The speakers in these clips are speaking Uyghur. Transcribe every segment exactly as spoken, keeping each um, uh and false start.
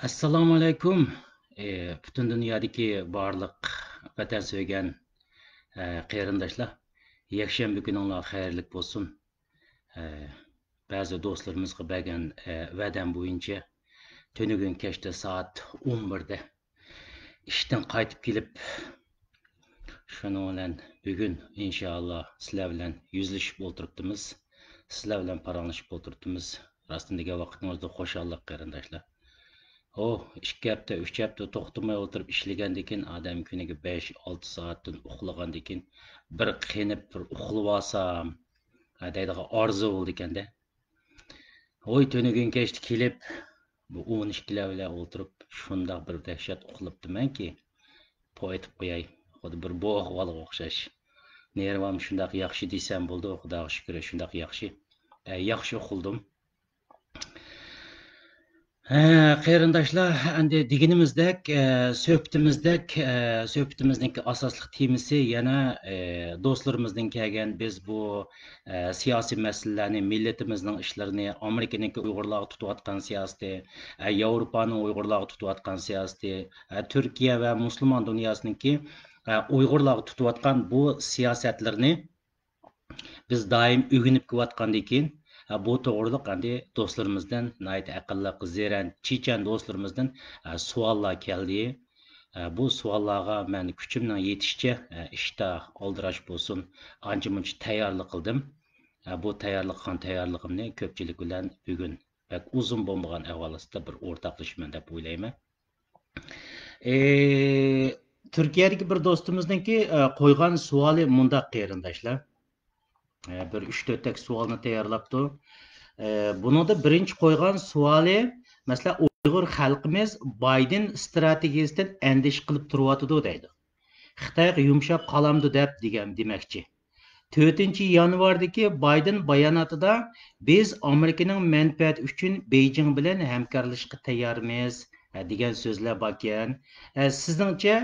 ئەسسالامۇئەلەيكۇم. ئى، پۈتۈن دۇنيادىكى بارلىق ۋەتەن سۆيگەن، ئە، قېرىنداشلار، يەكشەنبە كۈنۈڭلار خەيرلىك بولسۇن. ئە، بەزى دوستلىرىمىزغا بەرگەن، ئە، ۋەدەم بويىچە تۈنۈگۈن كەچتە سائەت ئون بىردە ئىشتىن قايتىپ كېلىپ، شۇنىڭ بىلەن بۈگۈن ئىنشائاللا سىلەر بىلەن يۈزلىشىپ ئولتۇرۇپتىمىز. سىلەر بىلەن پاراڭلىشىپ ئولتۇرۇپتىمىز. راستىنى دېگەن ۋاقتىڭىزدا خۇشاللىق قېرىنداشلار. ئوھ، ئىككى ھەپتە، ئۈچ ھەپتە توختىماي ئولتۇرۇپ ئىشلىگەندىكىن، ئادەم كۈنىگە بەش، ئالتە سائەتتىن ئۇخلىغاندىكىن، بىر قېنىپ بىر ئۇخلىۋالسام، ھە، دەيدىغان ئارزۇ بولىدىكەندە. ۋوي، تۈنۈگۈن كەچتە كېلىپ، بۇ ئون ئىككىلەر بىلەن ئولتۇرۇپ، شۇنداق بىر دەھشەت ئۇخلاپتىمەنكى، پو ئېتىپ قوياي. خۇددى بىر بۇ ئەھۋالغا ئوخشاش. نېرۋام شۇنداق ياخشى دېسەم بولىدۇ، خۇداغا شۈكۈر، شۇنداق ياخشى. ئە، ياخشى ئۇخلىدىم. ھە، قېرىنداشلار، ئەندى دېگىنىمىزدەك، ئە، سۆھبىتىمىزدەك، ئە، سۆھبىتىمىزنىڭكى ئاساسلىق تېمىسى يەنە، ئە، دوستلىرىمىزدىن كەلگەن، بىز بۇ، ئە، سىياسىي مەسىلىلەرنى، مىللىتىمىزنىڭ ئىشلىرىنى، ئامېرىكىنىڭكى ئۇيغۇرلارغا تۇتۇۋاتقان سىياسىتى، ئە، ياۋروپانىڭ ئۇيغۇرلارغا تۇتۇۋاتقان سىياسىتى، ئە، تۈركىيە ۋە مۇسۇلمان دۇنياسىنىڭكى، ئە، ئۇيغۇرلارغا تۇتۇۋاتقان بۇ سىياسەتلىرىنى بىز دائىم ئۆگىنىپ كېلىۋاتقاندىن كېيىن، ھە، بۇ توغرىلىق ئەمدى دوستلىرىمىزدىن، ناھايىتى ئەقىللىق، زېرەن، چېچەن دوستلىرىمىزدىن، ھە، سوئاللار كەلدى. ھە، بۇ سوئاللارغا مەن كۈچۈمنىڭ يېتىشىچە، ھە، ئىشتا ئالدىراش بولسۇن، ئانچە-مۇنچە تەييارلىق قىلدىم. ھە، بۇ تەييارلىق قىلغان تەييارلىقىمنى كۆپچىلىك بىلەن بۈگۈن بەك ئۇزۇن بولمىغان ئەھۋال ئاستىدا بىر ئورتاقلىشىمەن دەپ ئويلايمەن. ئى، تۈركىيەدىكى بىر دوستىمىزنىڭكى، ئە، قويغان سوئالى مۇنداق، قېرىنداشلار. ئە، بىر ئۈچ تۆتتەك سوئالنى تەييارلاپتۇ. ئە، بۇنىڭدا بىرىنچى قويغان سوئالى، مەسىلەن، ئۇيغۇر خەلقىمىز بايدېن ئىستراتېگىيىسىدىن ئەندىشە قىلىپ تۇرۇۋاتىدۇ دەيدۇ. خىتايغا يۇمشاپ قالامدۇ دەپ دېگەن دېمەكچى. تۆتىنچى يانۋاردىكى بايدېن باياناتىدا، بىز ئامېرىكىنىڭ مەنپەئەتى ئۈچۈن بېيجىڭ بىلەن ھەمكارلىشىشقا تەييارمىز، ھە، دېگەن سۆزلەر باركەن. ھە، سىزنىڭچە،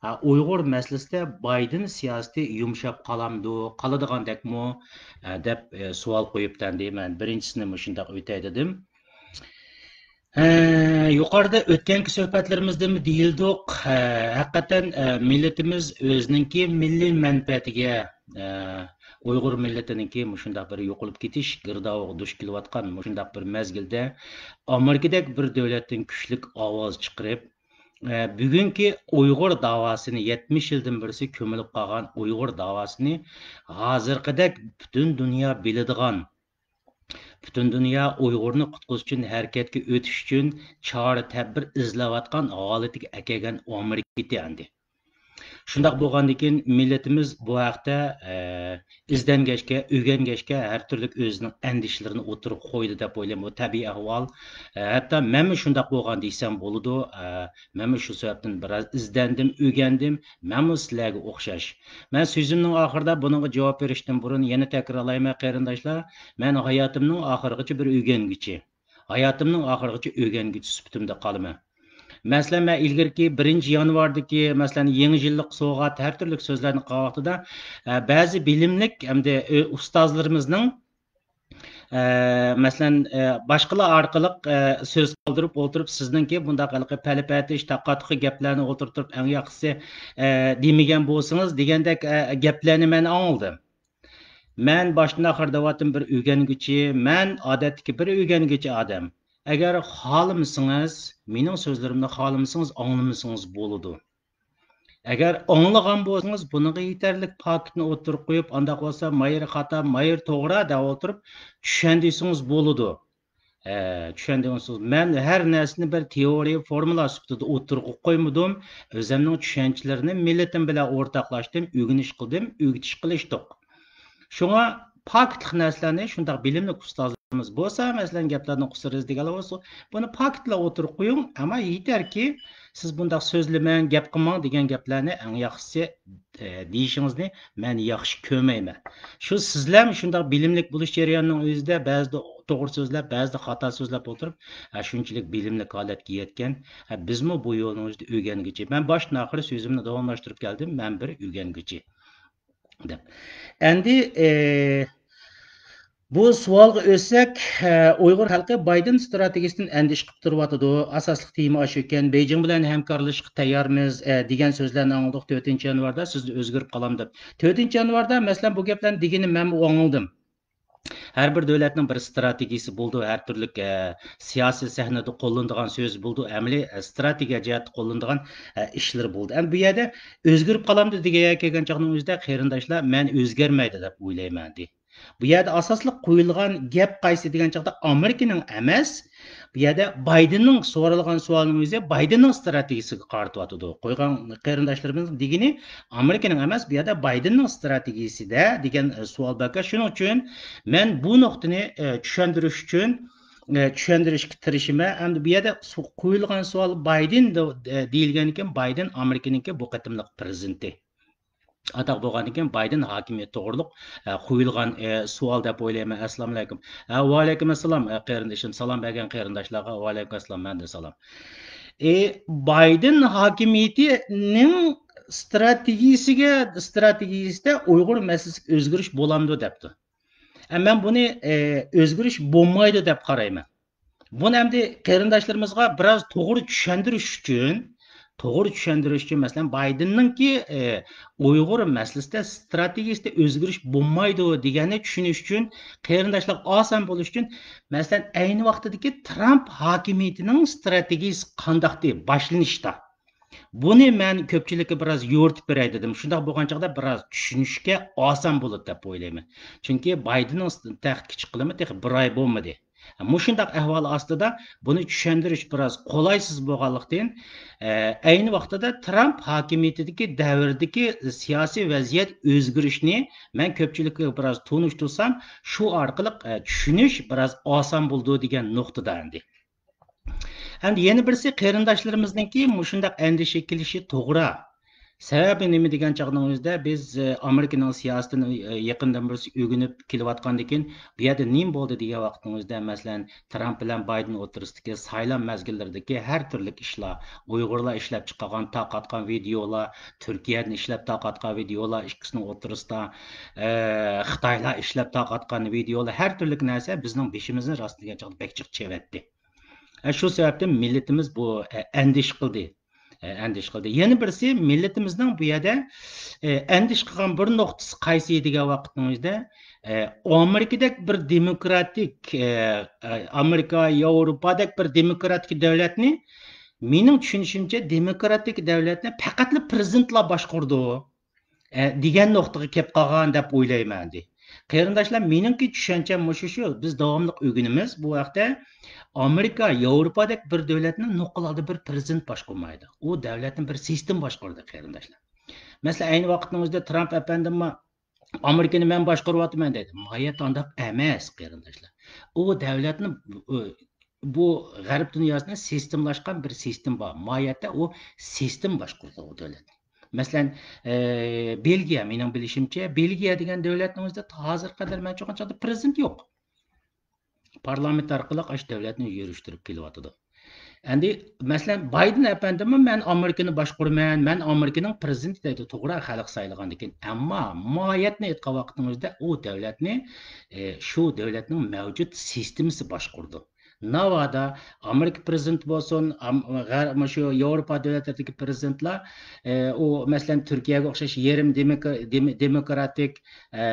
ھە، ئۇيغۇر مەسىلىسىدە بايدېن سىياسىتى يۇمشاپ قالامدۇ، قالىدىغاندەكمۇ، ھە، دەپ، ئە، سوئال قويۇپتەندى. مەن بىرىنچىسىنى مۇشۇنداق ئۆتەي دېدىم. ھە، يۇقىرىدا ئۆتكەنكى سۆھبەتلىرىمىزدىمۇ دېيىلدۇق. ھە، ھەقىقەتەن، ئە، مىللىتىمىز ئۆزىنىڭكى مىللىي مەنپەئەتىگە، ئە، ئۇيغۇر مىللىتىنىڭكى مۇشۇنداق بىر يوقىلىپ كېتىش گىردابىغا دۇچ كېلىۋاتقان مۇشۇنداق بىر مەزگىلدە، ئامېرىكىدەك بىر دۆلەتتىن كۈچلۈك ئاۋاز چىقىرىپ، ئە، بۈگۈنكى ئۇيغۇر داۋاسىنى، يەتمىش يىلدىن بېرىسى كۆمۈلۈپ قالغان ئۇيغۇر داۋاسىنى ھازىرقىدەك پۈتۈن دۇنيا بىلىدىغان، پۈتۈن دۇنيا ئۇيغۇرنى قۇتقۇزۇش ئۈچۈن ھەرىكەتكە ئۆتۈش ئۈچۈن چارە-تەدبىر ئىزدەۋاتقان ھالىتىگە ئەكەلگەن ئامېرىكا ئەمدى. شۇنداق بولغاندىكىن، مىللىتىمىز بۇ ھەقتە، ئە، ئىزدەنگەچكە، ئۆگەنگەچكە، ھەر تۈرلۈك ئۆزىنىڭ ئەندىشىلىرىنى ئوتتۇرىغا قويدى دەپ ئويلايمەن. بۇ تەبىئىي ئەھۋال. ئە، ھەتتا مەنمۇ شۇنداق بولغان دېسەم بولىدۇ. ئە، مەنمۇ شۇ سەۋەبتىن بىراز ئىزدەندىم، ئۆگەندىم. مەنمۇ سىلەرگە ئوخشاش. مەن سۆزۈمنىڭ ئاخىرىدا بۇنىڭغا جاۋاب بېرىشتىن بۇرۇن يەنە تەكرارلايمەن، قېرىنداشلار. مەن ھاياتىمنىڭ ئاخىرىغىچە بىر ئۆگەنگۈچى. ھاياتىمنىڭ ئاخىرىغىچە ئۆگەنگۈچى سۈپىتىمدە قالىمەن. مەسىلەن، مەن ئىلگىرىكى بىرىنچى يانۋاردىكى، مەسىلەن، يېڭى يىللىق سوۋغات، ھەر تۈرلۈك سۆزلەرنى قىلغان ۋاقتىدا، ئە، بەزى بىلىملىك ھەمدە، ئە، ئۇستازلىرىمىزنىڭ، ئە، مەسىلەن، ئە، باشقىلار ئارقىلىق، ئە، سۆز قالدۇرۇپ ئولتۇرۇپ، سىزنىڭكى بۇنداق ھېلىقى پەلىپەتىش، تاقا-تۇقا گەپلەرنى ئولتۇرتۇپ، ئەڭ ياخشىسى، ئە، دېمىگەن بولسىڭىز دېگەندەك، ئە، گەپلەرنى مەن ئاڭلىدىم. مەن باشتىن ئاخىر دەۋاتىمەن، بىر ئۆگەنگۈچى، مەن ئادەتتىكى بىر ئۆگەنگۈچى ئادەم. ئەگەر خالىمىسىڭىز، مېنىڭ سۆزلىرىمنى خالىمىسىڭىز، ئاڭلىمىسىڭىز بولىدۇ. ئەگەر ئاڭلىغان بولسىڭىز، بۇنىڭغا يېتەرلىك پاكىتنى ئوتتۇرىغا قويۇپ، ئانداق بولسا مايىر خاتا، مايىر توغرا دەپ ئولتۇرۇپ، چۈشەندۈرسىڭىز بولىدۇ. ئە، چۈشەندىڭىزمۇ؟ مەن ھەر نەرسىنى بىر تېئورىيە، فورمۇلا سۈپىتىدە ئوتتۇرىغا قويمىدىم. ئۆزۈمنىڭ چۈشەنچىلىرىنى مىللىتىم بىلەن ئورتاقلاشتىم، ئۆگىنىش قىلدىم، ئۆگىتىش قىلىشتۇق. شۇڭا پاكىتلىق نەرسىلەرنى شۇنداق بىلىملىك ئۇستازلىرىمىز بولسا، مەسىلەن، گەپلەرنى قۇسۇرىز دېگەنلەر بولسا، بۇنى پاكىتلا ئوتتۇرىغا قويۇڭ، ئەمما يېتەركى، سىز بۇنداق سۆزلىمەڭ، گەپ قىلماڭ دېگەن گەپلەرنى ئەڭ ياخشىسى ئە، دېيىشىڭىزنى مەن ياخشى كۆرمەيمەن. شۇ سىزلەرمۇ شۇنداق بىلىملىك بولۇش جەريانىنىڭ ئۆزىدە بەزىدە توغرا سۆزلەپ، بەزىدە خاتا سۆزلەپ ئولتۇرۇپ، ئە، شۇنچىلىك بىلىملىك ھالەتكە يەتكەن. ئە، بىزمۇ بۇ يولنىڭ ئۆزىدە ئۆگەنگۈچى. مەن باشتىن ئاخىر سۆزۈمنى داۋاملاشتۇرۇپ كەلدىم. مەن بىر ئۆگەنگۈچى. دەپ. ئەمدى، ئە، بۇ سوئالغا ئۆتسەك، ئۇيغۇر خەلقى بايدېن ئىستراتېگىيىسىدىن ئەندىشە قىلىپ تۇرۇۋاتىدۇ. ئاساسلىق تېما ئاشۇ ئىكەن. بېيجىڭ بىلەن ھەمكارلىشىشقا تەييارمىز، دېگەن سۆزلەرنى ئاڭلىدۇق تۆتىنچى يانۋاردا، سىزدە ئۆزگىرىپ قالامدۇ دەپ. تۆتىنچى يانۋاردا، مەسىلەن، بۇ گەپلەرنى دېگىنى مەنمۇ ئاڭلىدىم. ھەر بىر دۆلەتنىڭ بىر ئىستراتېگىيىسى بولىدۇ، ھەر تۈرلۈك، ئە، سىياسىي سەھنىدە قوللىنىدىغان سۆز بولىدۇ، ئەمەلىي، ئە، ئىستراتېگىيە جەھەتتە قوللىنىدىغان، ئە، ئىشلىرى بولىدۇ. ئەمدى بۇ يەردە ئۆزگىرىپ قالامدۇ دېگەن گەپكە كەلگەن چاغنىڭ ئۆزىدە، قېرىنداشلار، مەن ئۆزگەرمەيدۇ دەپ ئويلايمەن، دېدى. بۇ يەردە ئاساسلىق قويۇلغان گەپ قايسى دېگەن چاغدا ئامېرىكىنىڭ ئەمەس، بۇ يەردە بايدېننىڭ سورالغان سوئالنىڭ ئۆزى بايدېننىڭ ئىستراتېگىيىسىگە قارىتىۋاتىدۇ. قويغان قېرىنداشلىرىمىزنىڭ دېگىنى ئامېرىكىنىڭ ئەمەس، بۇ يەردە بايدېننىڭ ئىستراتېگىيىسىدە دېگەن، ئە، سوئال باركەن. شۇنىڭ ئۈچۈن مەن بۇ نۇقتىنى، ئە، چۈشەندۈرۈش ئۈچۈن، ئە، چۈشەندۈرۈشكە تىرىشىمەن. ئەمدى بۇ يەردە سو-، قويۇلغان سوئال بايدېن دە-، دە-، دېيىلگەنكەن، بايدېن ئامېرىكىنىڭكى بۇ قېتىملىق پىرېزىدېنتى. ئاتاق بولغاندىكىن بايدېن ھاكىمىيىتى توغرۇلۇق، ئە، قويۇلغان، ئە، سوئال دەپ ئويلايمەن. ئەسسالامۇئەلەيكۇم. ئە، ۋەئەلەيكۇم ئەسسالام، ئە، قېرىندىشىم. سالام بەرگەن قېرىنداشلارغا ۋەئەلەيكۇم ئەسسالام، مەندىن سالام. ئى، بايدېن ھاكىمىيىتىنىڭ ئىستراتېگىيىسىگە، ئىستراتېگىيىسىدە ئۇيغۇر مەسىلىسىگە ئۆزگىرىش بولامدۇ دەپتۇ. ئە، مەن بۇنى، ئە، ئۆزگىرىش بولمايدۇ دەپ قارايمەن. بۇنى ئەمدى قېرىنداشلىرىمىزغا بىراز توغرا چۈشەندۈرۈش ئۈچۈن، توغرا چۈشەندۈرۈش ئۈچۈن، مەسىلەن، بايدېننىڭكى، ئى، ئۇيغۇر مەسىلىسىدە ئىستراتېگىيىسىدە ئۆزگىرىش بولمايدۇ دېگەننى چۈشىنىش ئۈچۈن قېرىنداشلارغا ئاسان بولۇش ئۈچۈن، مەسىلەن، ئەينى ۋاقتىدىكى ترامپ ھاكىمىيىتىنىڭ ئىستراتېگىيىسى قانداقتى باشلىنىشتا؟ بۇنى مەن كۆپچىلىككە بىراز يورۇتۇپ بېرەي دېدىم. شۇنداق بولغان چاغدا بىراز چۈشىنىشكە ئاسان بولىدۇ دەپ ئويلايمەن. چۈنكى بايدېننىڭ تەختكە چىققىلىمۇ تېخى بىر ئاي بولمىدى. مۇشۇنداق ئەھۋال ئاستىدا بۇنى چۈشەندۈرۈش بىراز قولايسىز بولغانلىقتىن، ئە، ئەينى ۋاقتىدا ترامپ ھاكىمىيىتىدىكى دەۋردىكى سىياسىي ۋەزىيەت ئۆزگىرىشىنى مەن كۆپچىلىككە بىراز تونۇشتۇرسام، شۇ ئارقىلىق، ئە، چۈشىنىش بىراز ئاسان بولىدۇ دېگەن نۇقتىدا ئەمدى. ئەمدى يەنە بىرسى، قېرىنداشلىرىمىزنىڭكى مۇشۇنداق ئەندىشە كېلىشى توغرا. سەۋەبى نېمە دېگەن چاغنىڭ ئۆزىدە، بىز، ئە، ئامېرىكىنىڭ سىياسىتىنى، ئە، يېقىندىن بېرى ئۆگىنىپ كېلىۋاتقاندىكىن، بۇ يەردە نېمە بولدى دېگەن ۋاقىتنىڭ ئۆزىدە، مەسىلەن، ترامپ بىلەن بايدېن ئوتتۇرىسىدىكى سايلام مەزگىللىرىدىكى ھەر تۈرلۈك ئىشلار، ئۇيغۇرلار ئىشلەپ چىقارغان، تارقاتقان ۋىدېئولار، تۈركىيەدىن ئىشلەپ تارقاتقان ۋىدېئولار، ئىككىسىنىڭ ئوتتۇرىسىدا، ئە، خىتايلار ئىشلەپ تارقاتقان ۋىدېئولار، ھەر تۈرلۈك نەرسە بىزنىڭ بېشىمىزنى راست دېگەن چاغدا بەك جىق چىۋەتتى. ئە، شۇ سەۋەبتىن مىللىتىمىز بۇ، ئە، ئەندىشە قىلدى. ئە، ئەندىشە قىلدى. يەنە بىرسى، مىللىتىمىزنىڭ بۇ يەردە، ئە، ئەندىشە قىلغان بىر نۇقتىسى قايسى دېگەن ۋاقىتنىڭ ئۆزىدە، ئە، ئامېرىكىدەك بىر دېموكراتىك، ئە، ئە، ئامېرىكا، ياۋروپادەك بىر دېموكراتىك دۆلەتنى، مېنىڭ چۈشىنىشىمچە، دېموكراتىك دۆلەتنى پەقەتلا پىرېزىدېنتلا باشقۇرىدۇ. ئە، دېگەن نۇقتىغا كېلىپ قالغان دەپ ئويلايمەن ئەمدى. قېرىنداشلار، مېنىڭكى چۈشەنچەم مۇشۇ، شۇ، بىز داۋاملىق ئۆگىنىمىز بۇ ھەقتە. ئامېرىكا، ياۋروپادەك بىر دۆلەتنى نوقۇل ھالدا بىر پىرېزىدېنت باشقۇرمايدۇ. ئۇ دۆلەتنى بىر سىستېما باشقۇرىدۇ، قېرىنداشلار. مەسىلەن، ئەينى ۋاقىتنىڭ ئۆزىدە ترامپ ئەپەندىمۇ ئامېرىكىنى مەن باشقۇرۇۋاتىمەن دەيدۇ. ماھىيەتتە ئانداق ئەمەس، قېرىنداشلار. ئۇ دۆلەتنى، ئۇ، بۇ غەرب دۇنياسىنى سىستېمىلاشقان بىر سىستېما بار. ماھىيەتتە ئۇ سىستېما باشقۇرىدۇ ئۇ دۆلەتنى. مەسىلەن، ئە، بېلگىيە، مېنىڭ بىلىشىمچە، بېلگىيە دېگەن دۆلەتنىڭ ئۆزىدە ھازىرغا قەدەر مەن چۈشەنگەن چاغدا پىرېزىدېنت يوق. پارلامېنت ئارقىلىق ئاشۇ دۆلەتنى يۈرۈشتۈرۈپ كېلىۋاتىدۇ. ئەمدى، مەسىلەن، بايدېن ئەپەندىمۇ، «مەن ئامېرىكىنى باشقۇرىمەن، مەن ئامېرىكىنىڭ پىرېزىدېنتى» دەيدۇ، توغرا، خەلق سايلىغاندىن كېيىن. ئەمما ماھىيەتنى ئېيتقان ۋاقتىڭىزدا، ئۇ دۆلەتنى، ئى، شۇ دۆلەتنىڭ مەۋجۇت سىستېمىسى باشقۇرىدۇ. ناۋادا ئامېرىكا پىرېزىدېنتى بولسۇن، ئام-، غەر-، مۇشۇ ياۋروپا دۆلەتلىرىدىكى پىرېزىدېنتلار، ئى، ئۇ، مەسىلەن، تۈركىيەگە ئوخشاش يېرىم دېموكرا-، دېمو-، دېموكراتىك، ئە،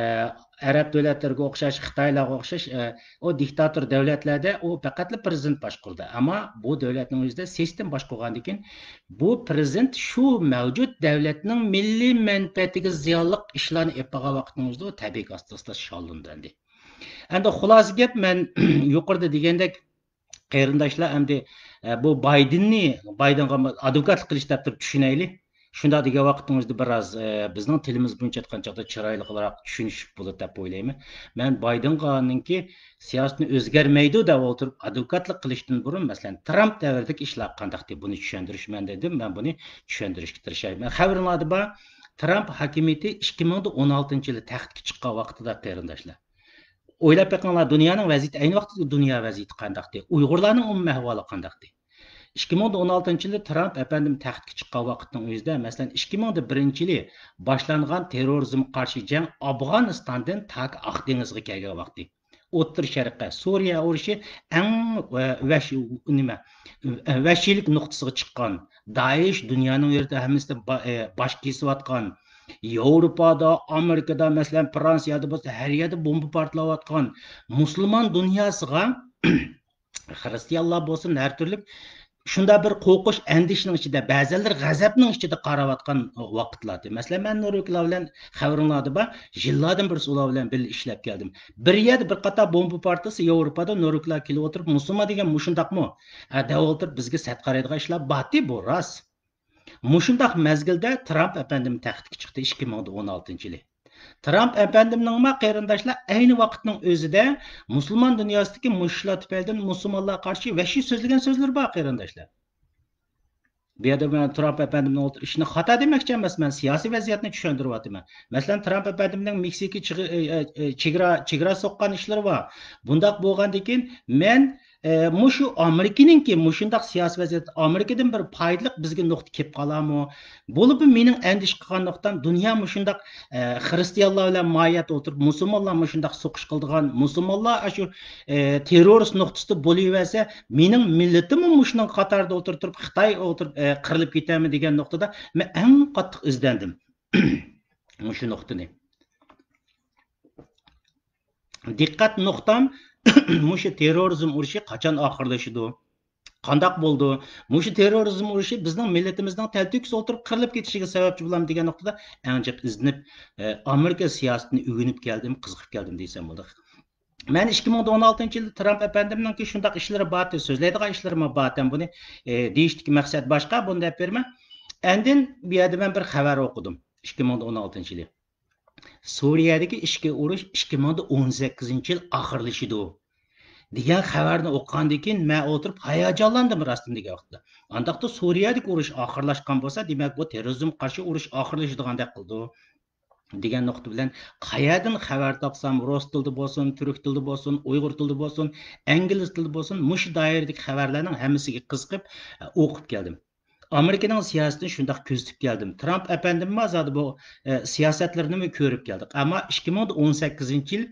ئەرەب دۆلەتلىرىگە ئوخشاش، خىتايلارغا ئوخشاش، ئە، ئۇ دىكتاتور دۆلەتلەردە ئۇ پەقەتلا پىرېزىدېنت باشقۇرىدۇ. ئەمما بۇ دۆلەتنىڭ ئۆزىدە سىستېما باشقۇرغاندىن كېيىن، بۇ پىرېزىدېنت شۇ مەۋجۇت دۆلەتنىڭ مىللىي مەنپەئەتىگە زىيانلىق ئىشلارنى ئېلىپ بارغان ۋاقتىنىڭ ئۆزىدە ئۇ تەبىئىي ئاستا-ئاستا شاللىنىدۇ ئەمدى. ئەمدى خۇلاسە گەپ، مەن يۇقىرىدا دېگەندەك، قېرىنداشلار، ئەمدى، ئە، بۇ بايدېننى، بايدېنغا ئادۋوكاتلىق قىلىش دەپ تۇرۇپ چۈشىنەيلى. شۇنداق دېگەن ۋاقتىڭىزدا بىراز، ئە، بىزنىڭ تىلىمىز بويىچە ئېيتقان چاغدا چىرايلىقراق چۈشىنىشىپ بولىدۇ دەپ ئويلايمەن. مەن بايدېنغانىڭكى سىياسىتىنى ئۆزگەرمەيدۇ دەپ ئولتۇرۇپ، ئادۋوكاتلىق قىلىشتىن بۇرۇن، مەسىلەن، ترامپ دەۋرىدىكى ئىشلار قانداقتى، بۇنى چۈشەندۈرۈشمەن دېدىم. مەن بۇنى چۈشەندۈرۈشكە تىرىشاي. مەن خەۋىرىڭلاردا بار، ترامپ ھاكىمىيىتى ئىككى مىڭ ئون ئالتىنچى يىلى تەختكە چىققان ۋاقتىدا، قېرىنداشلار. ئويلاپ بېقىڭلار، دۇنيانىڭ ۋەزىيىتى، ئەينى ۋاقىتتىكى دۇنيا ۋەزىيىتى قانداقتى؟ ئۇيغۇرلارنىڭ ئومۇمىي ئەھۋالى قانداقتى؟ ئىككى مىڭ ئون ئالتىنچى يىلى ترامپ ئەپەندىم تەختكە چىققان ۋاقىتنىڭ ئۆزىدە، مەسىلەن، ئىككى مىڭ بىرىنچى يىلى باشلانغان تېررورىزمغا قارشى جەڭ ئافغانىستاندىن تاكى ئاق دېڭىزغا كەلگەن ۋاقتى. ئوتتۇرا شەرققە، سۇرىيە ئۇرۇشى ئەڭ، ئە، ۋەھشىي، نېمە، ئە، ۋەھشىيلىك نۇقتىسىغا چىققان. دائىش دۇنيانىڭ يېرىدە ھەممىسىدىن با-، ئە، باش كېسىۋاتقان. ياۋروپادا، ئامېرىكىدا، مەسىلەن، فرانسىيەدە بولسا، ھەر يەردە بومبا پارتلاۋاتقان. مۇسۇلمان دۇنياسىغا خىرىستىيانلار بولسۇن، ھەر تۈرلۈك شۇنداق بىر قورقۇش، ئەندىشىنىڭ ئىچىدە، بەزەنلىرى غەزەپنىڭ ئىچىدە قاراۋاتقان ۋاقىتلاردا. مەسىلەن، مەن نورۋېگلار بىلەن خەۋىرىڭلاردا بار، يىللاردىن بىرسى ئۇلار بىلەن بىللە ئىشلەپ كەلدىم. بىر يەردە بىر قاتار بومبا پارتلىسا، ياۋروپادا نورۋېگلار كېلىپ ئولتۇرۇپ، مۇسۇلمان دېگەن مۇشۇنداقمۇ؟ ھە، دەپ ئولتۇرۇپ، بىزگە سەت قارايدىغان ئىشلار بارتى، بۇ راست. مۇشۇنداق مەزگىلدە ترامپ ئەپەندىم تەختكە چىقتى ئىككى مىڭ ئون ئالتىنچى يىلى. ترامپ ئەپەندىمنىڭمۇ، قېرىنداشلار، ئەينى ۋاقىتنىڭ ئۆزىدە مۇسۇلمان دۇنياسىدىكى مۇشۇ ئىشلار تۈپەيلىدىن مۇسۇلمانلارغا قارشى ۋەھشىي سۆزلىگەن سۆزلىرى بار، قېرىنداشلار. بۇ يەردە مەن ترامپ ئەپەندىمنىڭ ئولتۇر-، ئىشىنى خاتا دېمەكچى ئەمەسمەن، سىياسىي ۋەزىيەتنى چۈشەندۈرۈۋاتىمەن. مەسىلەن، ترامپ ئەپەندىمنىڭ مېكسىكا چېگرا، ئە، ئە، ئە، چېگرا، چېگرا سوققان ئىشلىرى بار. بۇنداق بولغاندىن كېيىن مەن، ئە، مۇشۇ ئامېرىكىنىڭكى مۇشۇنداق سىياسىي ۋەزىيەت، ئامېرىكىدىن بىر پايدىلىق بىزگە نۇقتا كېلىپ قالارمۇ؟ بولۇپمۇ مېنىڭ ئەندىشە قىلغان نۇقتام، دۇنيا مۇشۇنداق، ئە، خىرىستىيانلار بىلەن ماھىيەت ئولتۇرۇپ، مۇسۇلمانلار مۇشۇنداق سوقۇش قىلىدىغان، مۇسۇلمانلار ئاشۇ، ئە، تېررورىست نۇقتىسىدا بولۇۋەرسە، مېنىڭ مىللىتىممۇ مۇشۇنىڭ قاتارىدا ئولتۇرۇپ، خىتاي ئولتۇرۇپ، ئە، قىرىلىپ كېتەرمۇ دېگەن نۇقتىدا مەن ئەڭ قاتتىق ئىزدەندىم مۇشۇ نۇقتىنى. دىققەت نۇقتام، مۇشۇ تېررورىزم ئۇرۇشى قاچان ئاخىرلىشىدۇ؟ قانداق بولىدۇ؟ مۇشۇ تېررورىزم ئۇرۇشى بىزنىڭ مىللىتىمىزنىڭ تەلتۆكۈس ئولتۇرۇپ قىرىلىپ كېتىشىگە سەۋەبچى بولامدۇ دېگەن نۇقتىدا ئەڭ جىق ئىزدىنىپ، ئە، ئامېرىكا سىياسىتىنى ئۆگىنىپ كەلدىم، قىزىقىپ كەلدىم دېسەم بولىدۇ. مەن ئىككى مىڭ ئون ئالتىنچى يىلدا ترامپ ئەپەندىمنىڭكى شۇنداق ئىشلىرى بارتى، سۆزلەيدىغان ئىشلىرىمۇ بارتى، بۇنى، ئە، دېيىشتىكى مەقسەت باشقا، بۇنى دەپ بېرىمەن. ئاندىن بۇ يەردە مەن بىر خەۋەر ئوقۇدۇم، ئىككى مىڭ ئون ئالتىنچى يىلى. سۇرىيەدىكى ئىچكى ئۇرۇش ئىككى مىڭ ئون سەككىزىنچى يىل ئاخىرلىشىدۇ دېگەن خەۋەرنى ئوقۇغاندىن كېيىن، مەن ئولتۇرۇپ ھاياجانلاندىم راستىنى دېگەن ۋاقىتتا. ئانداقتا سۇرىيەدىكى ئۇرۇش ئاخىرلاشقان بولسا، دېمەك، بۇ تېررورىزمغا قارشى ئۇرۇش ئاخىرلىشىدىغاندەك قىلىدۇ دېگەن نۇقتا بىلەن، قەيەردىن خەۋەر تاپسام، رۇس تىلىدا بولسۇن، تۈرك تىلىدا بولسۇن، ئۇيغۇر تىلىدا بولسۇن، ئىنگلىز تىلىدا بولسۇن، مۇشۇ دائىرىدىكى خەۋەرلەرنىڭ ھەممىسىگە قىزىقىپ، ئوقۇپ كەلدىم. ئامېرىكىنىڭ سىياسىتىنى شۇنداق كۆزىتىپ كەلدىم. ترامپ ئەپەندىممۇ زادى بۇ، ئە، سىياسەتلىرىنىمۇ كۆرۈپ كەلدۇق. ئەمما ئىككى مىڭ ئون سەككىزىنچى يىل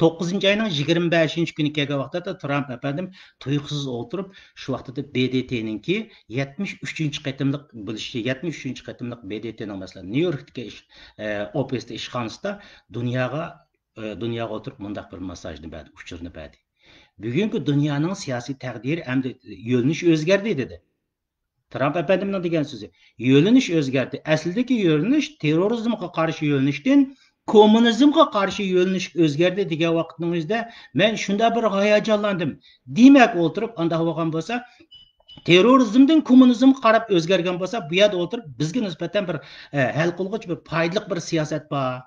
توققۇزىنچى ئاينىڭ يىگىرمە بەشىنچى كۈنى كەلگەن ۋاقتىدا ترامپ ئەپەندىم تۇيۇقسىز ئولتۇرۇپ، شۇ ۋاقتىدا ب د ت نىڭكى يەتمىش ئۈچىنچى قېتىملىق بولۇشى، يەتمىش ئۈچىنچى قېتىملىق ب د ت نىڭ، مەسىلەن، نيۇ يوركتىكى ئىش، ئە، ئوفىستا، ئىشخانىسىدا دۇنياغا، ئە، دۇنياغا ئولتۇرۇپ مۇنداق بىر مېسساژنى بەردى، ئۇچۇرنى بەردى. بۈگۈنكى دۇنيانىڭ سىياسىي تەقدىرى ئەمدى يۆنىلىش ئۆزگەردى، دېدى. ترامپ ئەپەندىمنىڭ دېگەن سۆزى، يۆنىلىش ئۆزگەردى. ئەسلىدىكى يۆنىلىش تېررورىزمغا قارشى يۆنىلىشتىن كوممۇنىزمغا قارشى يۆنىلىشكە ئۆزگەردى دېگەن ۋاقىتنىڭ ئۆزىدە مەن شۇنداق بىر ھاياجانلاندىم. دېمەك، ئولتۇرۇپ ئانداق بولغان بولسا، تېررورىزمدىن كوممۇنىزمغا قاراپ ئۆزگەرگەن بولسا، بۇ يەردە ئولتۇرۇپ بىزگە نىسبەتەن بىر، ئە، ھەل قىلغۇچ بىر پايدىلىق بىر سىياسەت بار.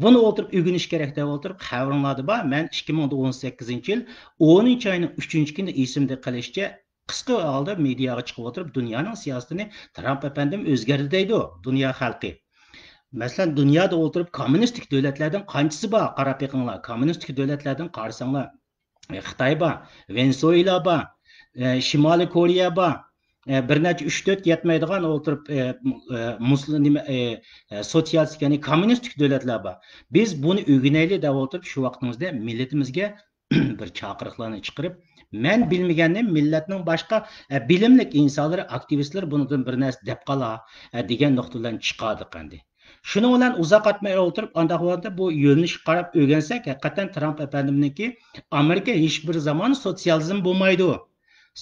بۇنى ئولتۇرۇپ ئۆگىنىش كېرەك دەپ ئولتۇرۇپ، خەۋىرىڭلاردا بار. مەن ئىككى مىڭ ئون سەككىزىنچى يىل ئونىنچى ئاينىڭ ئۈچىنچى كۈنى ئېسىمدە قېلىشىچە، قىسقا ھالدا مېدىياغا چىقىپ ئولتۇرۇپ، دۇنيانىڭ سىياسىتىنى ترامپ ئەپەندىم ئۆزگەردى دەيدۇ، دۇنيا خەلقى. مەسىلەن، دۇنيادا ئولتۇرۇپ، كوممۇنىستىك دۆلەتلەردىن قانچىسى بار؟ قاراپ بېقىڭلار. كوممۇنىستىك دۆلەتلەردىن قارىساڭلار، خىتاي بار، ۋېنېزۇېلا بار، ئە، شىمالىي كورېيە بار. ئە، بىر نەچچە ئۈچ تۆت يەتمەيدىغان ئولتۇرۇپ، ئە، ئە، مۇسلىم، نېمە، ئە، ئە، سوتسىيالىستىك، يەنى كوممۇنىستىك دۆلەتلەر بار. بىز بۇنى ئۆگىنەيلى دەپ ئولتۇرۇپ، شۇ ۋاقتىمىزدا مىللىتىمىزگە بىر چاقىرىقلارنى چىقىرىپ، مەن بىلمىگەننى مىللەتنىڭ باشقا، ئە، بىلىملىك ئىنسانلىرى، ئاكتىۋىستلىرى بۇنىڭدىن بىر نەرسە دەپ قالا، ئە، دېگەن نۇقتا بىلەن چىقاردۇق ئەمدى. شۇنىڭ بىلەن ئۇزاق ئاتماي ئولتۇرۇپ، ئانداق ۋاقىتتا بۇ يۆنىلىشكە قاراپ ئۆگەنسەك، ھەقىقەتەن ترامپ ئەپەندىمنىڭكى، ئامېرىكا ھېچبىر زامان سوتسىيالىزم بولمايدۇ،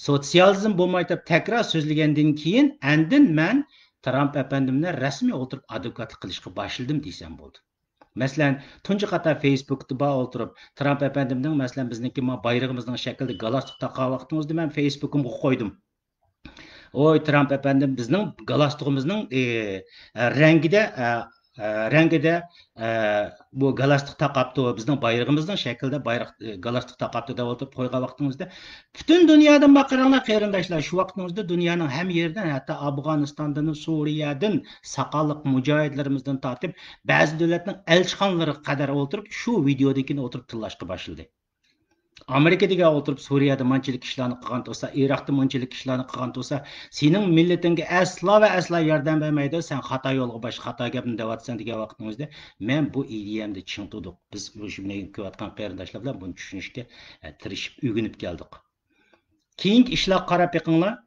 سوتسىيالىزم بولمايدۇ دەپ تەكرار سۆزلىگەندىن كېيىن، ئاندىن مەن ترامپ ئەپەندىمنى رەسمىي ئولتۇرۇپ ئادۋوكاتلىق قىلىشقا باشلىدىم دېسەم بولىدۇ. مەسىلەن، تۇنجى قاتار فېيسبۇكتا بار ئولتۇرۇپ، ترامپ ئەپەندىمنىڭ، مەسىلەن، بىزنىڭكى ما بايرىقىمىزنىڭ شەكلىدە گالستۇك تاقىغان ۋاقتىڭىزدا مەن فېيسبۇكۇمغا قويدۇم. ۋوي، ترامپ ئەپەندىم، بىزنىڭ گالستۇكىمىزنىڭ، ئى، رەڭگىدە، ئە، ئە، رەڭگىدە، ئە، بۇ گالستۇك تاقاپتۇ، بىزنىڭ بايرىقىمىزنىڭ شەكلىدە بايراق، ئە، گالستۇك تاقاپتۇ دەپ ئولتۇرۇپ قويغان ۋاقتىڭىزدا، پۈتۈن دۇنيادىن بار قاراڭلار، قېرىنداشلار، شۇ ۋاقتىڭىزدا دۇنيانىڭ ھەممە يېرىدىن، ھەتتا ئافغانىستاندىن، سۇرىيەدىن، ساقاللىق مۇجاھىدلىرىمىزدىن تارتىپ، بەزى دۆلەتنىڭ ئەلچىخانىلىرىغا قەدەر ئولتۇرۇپ، شۇ ۋىدېودىن كېيىن ئولتۇرۇپ تىللاشقا باشلىدى. ئامېرىكا دېگەن ئولتۇرۇپ سۈرىيەدە مانچىلىك ئىشلارنى قىلغان تۇرسا، ئىراقتا مانچىلىك ئىشلارنى قىلغان تۇرسا، سېنىڭ مىللىتىڭگە ئەسلا ۋە ئەسلا ياردەم بەرمەيدۇ، سەن خاتا يولغا باش، خاتا گەپنى دەۋاتىسەن دېگەن ۋاقتىڭىزدا، مەن بۇ ئىدىيەمدە چىڭ تۇردۇق. بىز شۇ بىلەن كۆرۈۋاتقان قېرىنداشلار بىلەن بۇنى چۈشىنىشكە، ئە، تىرىشىپ ئۆگىنىپ كەلدۇق. كېيىنكى ئىشلارغا قاراپ بېقىڭلار.